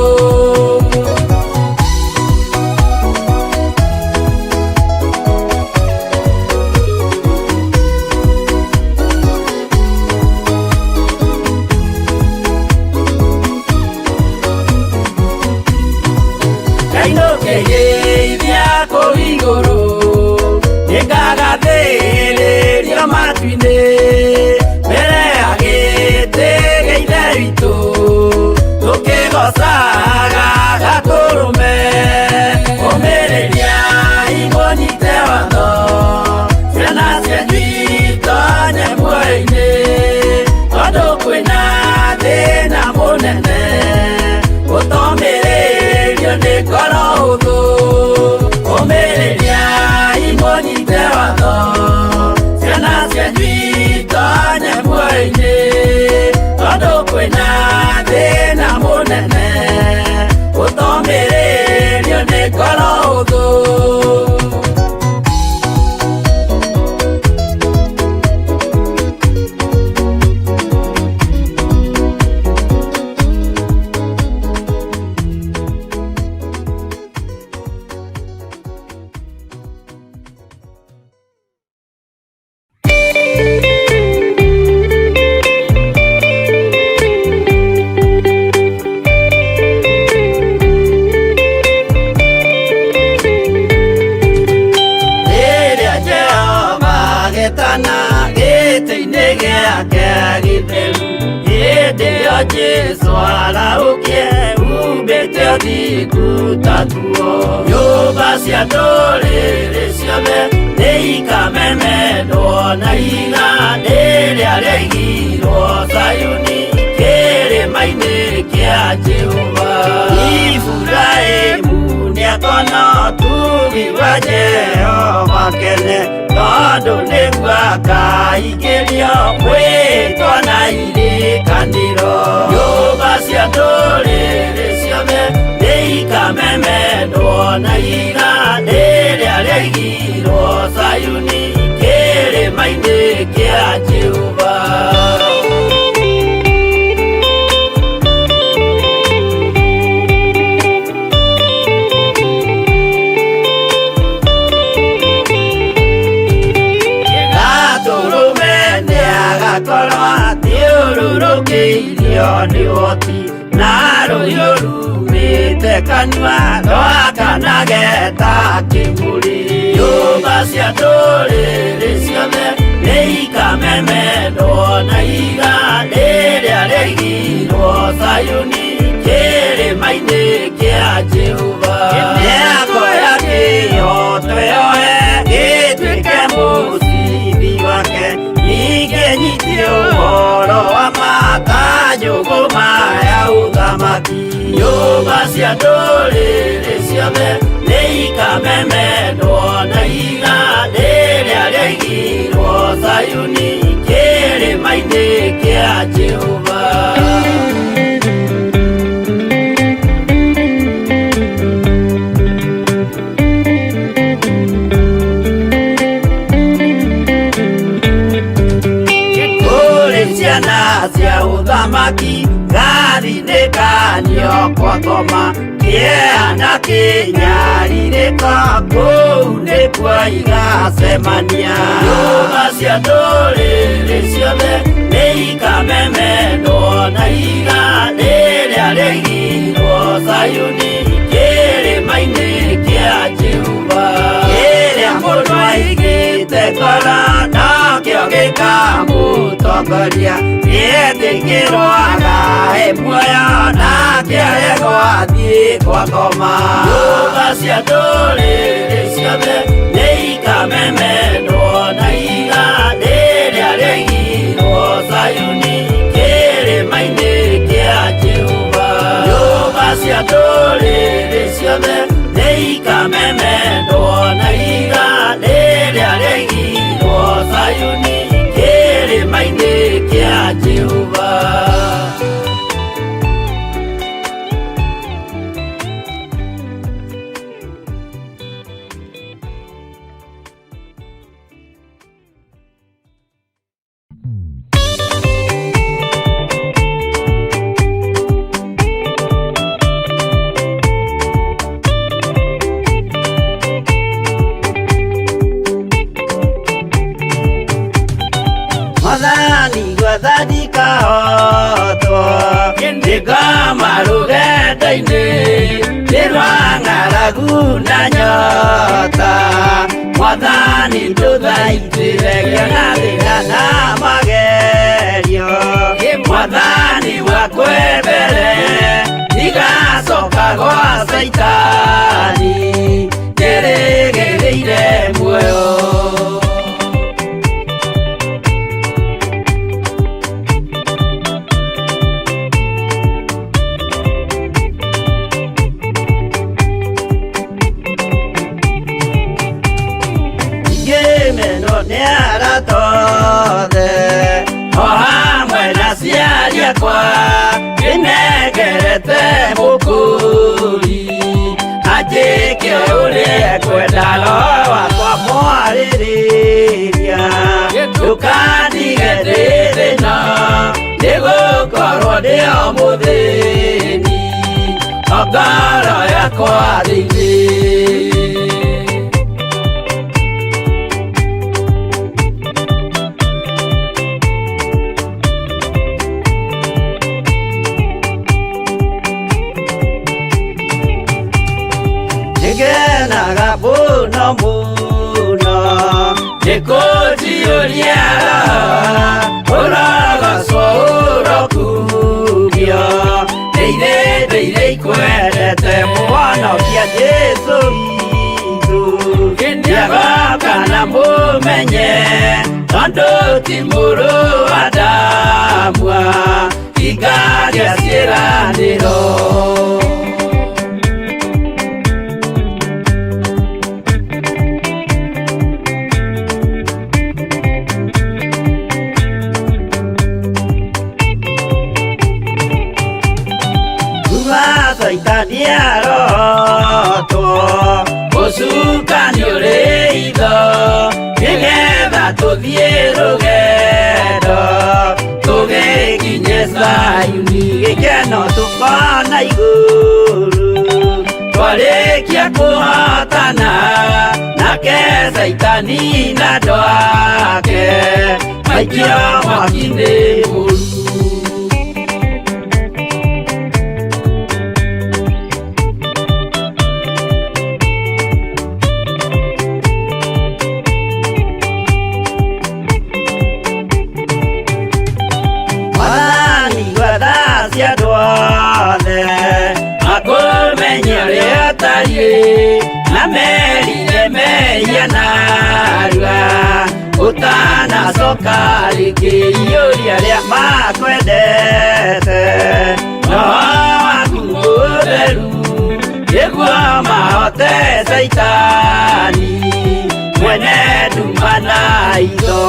Ngainũkĩrĩithia kũu igũrũ nĩngagathĩrĩrio matu-inĩ mbere ya gĩtĩ gĩa Ithe witũ tũkĩgocaga Gatũrũme. Ũmĩrĩria imũnyite watho ciana cianyu itonye muoyo-inĩ tondũ kwĩna thĩna mũnene ũtomĩrĩrio nĩ ngoro hũthũ. Ũmĩrĩria imũnyite watho ciana cianyu itonye muoyo-inĩ tondũ kwĩna thĩna mũnene ũtomĩrĩrio nĩ ngoro hũthũ. Rĩrĩa Jehova agetana gĩtĩ-inĩ gĩake gĩtheru, hĩndĩ ĩyo Jesũ arahũkie umbĩte ũthingu ta nguo. Nyũmba cia ndũrĩrĩ ciothe nĩikamemendwo na ihiga rĩrĩa rĩaigirwo Zayuni kĩrĩma-inĩ kĩa Jehova. Iburahĩmu nĩakona ũtugi wa Jehova kene tondũ nĩguo akaingĩrio mwĩtwa na irĩkanĩro. Nyũmba cia ndũrĩrĩ ciothe nĩikamemendwo na ihiga rĩrĩa rĩaigirwo Zayuni kĩrĩma-inĩ kĩa Jehova. Gatũrũme nĩagakorwo athiũrũrũkĩirio nĩ ũhoti na rũhiũ rumĩte kanua rwakanage ta kĩmũrĩ. Nyũmba cia ndũrĩrĩ ciothe nĩikamemendwo na ihiga rĩrĩa rĩaigirwo Zayuni kĩrĩma-inĩ kĩa Jehova. Mĩako ya kĩhooto yoe gĩtuĩke mũcibi wake, ningĩ nyitie ũhoro wa ma ta njũgũma ya ũthamaki. Nyũmba cia ndũrĩrĩ ciothe nĩikamemendwo na ihiga rĩrĩa rĩaigirwo Zayuni kĩrĩma-inĩ kĩa Jehova. gwakoma kĩeha na kĩnyarirĩko kũu nĩkuo igacemania. Nyũmba cia ndũrĩrĩ ciothe nĩ ikamemendwo na ihiga rĩrĩa rĩigirwo Zayuni kĩrĩma-inĩ kĩa Jehova. Kĩrĩa mũndũ aigĩte ngoro nokĩo gĩkamũtongoria, gĩetĩkĩrwo agae muoyo nake aregwo athiĩ gwakoma. Nyũmba cia ndũrĩrĩ ciothe nĩ ikamemendwo na ihiga rĩrĩa rĩigirwo Zayuni kĩrĩma-inĩ kĩa Jehova. Nyũmba cia ndũrĩrĩ ciothe nĩ ikamemendwo na ihiga rĩrĩa rĩigirwo Zayuni kĩrĩma-inĩ kĩa Jehova. Mwathani gwathani kahotwo nĩngoma rũgendo-inĩ nĩ rwa ng'aragu na nyota. Mwathani ndũthaitĩre ngĩona thĩna na magerio. Mwathani wakwembere ndigacoka gwa Caitani njĩrĩgĩrĩire muoyo. Ngĩmenwo nĩ arata othe o hamwe na aciari akwa ndĩnengerete mũkũri anjĩke ũrĩa ekwenda roho wakwa mwarĩrĩria ndũkandige ndĩ thĩna nĩgũkorwo ndĩ o mũthĩni o ngoro yakwa thĩinĩ. Nĩngenaga mũno mũno nĩkũnjiyũria roho ũrogocwo ũrokumio ndĩire ndĩire ikwendete mũhonokia Jesũ witũ nĩagoka na mũmenye tondũ ti mũrũ wa Adamu hingagia ciĩranĩro. Kuma Caitani arotwo ũcukani ũrĩ itho nĩgetha tũthiĩ rũgendo tũgĩkinye Zayuni gĩkeno tũkona igũrũ twarĩkia kũhotana nake Caitani na andũ ake maikio mwaki-inĩ mũru. Mwathani gwatha cia andũ othe makũmenye ũrĩa ũtariĩ na merire mehia narua ũtanacoka rĩngĩ iyũria arĩa makwendete roho waku mũtheru nĩguo mahote Caitani mwene nduma na itho.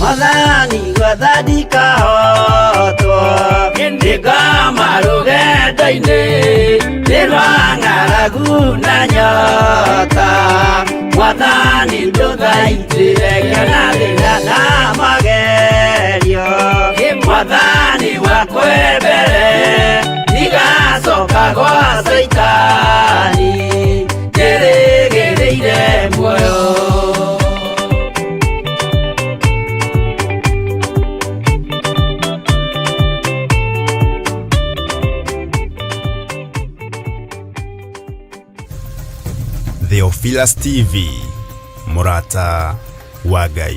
Mwathani gwathani kahotwo nĩngoma rũgendo-inĩ Nĩ rwa ng'aragu na nyota Mwathani ndũthaitĩre ngĩona thĩna na magerio Mwathani wakwembere ndigacoka gwa Caitani njĩrĩgĩrĩire muoyo. Theophilus TV, mũrata wa Ngai.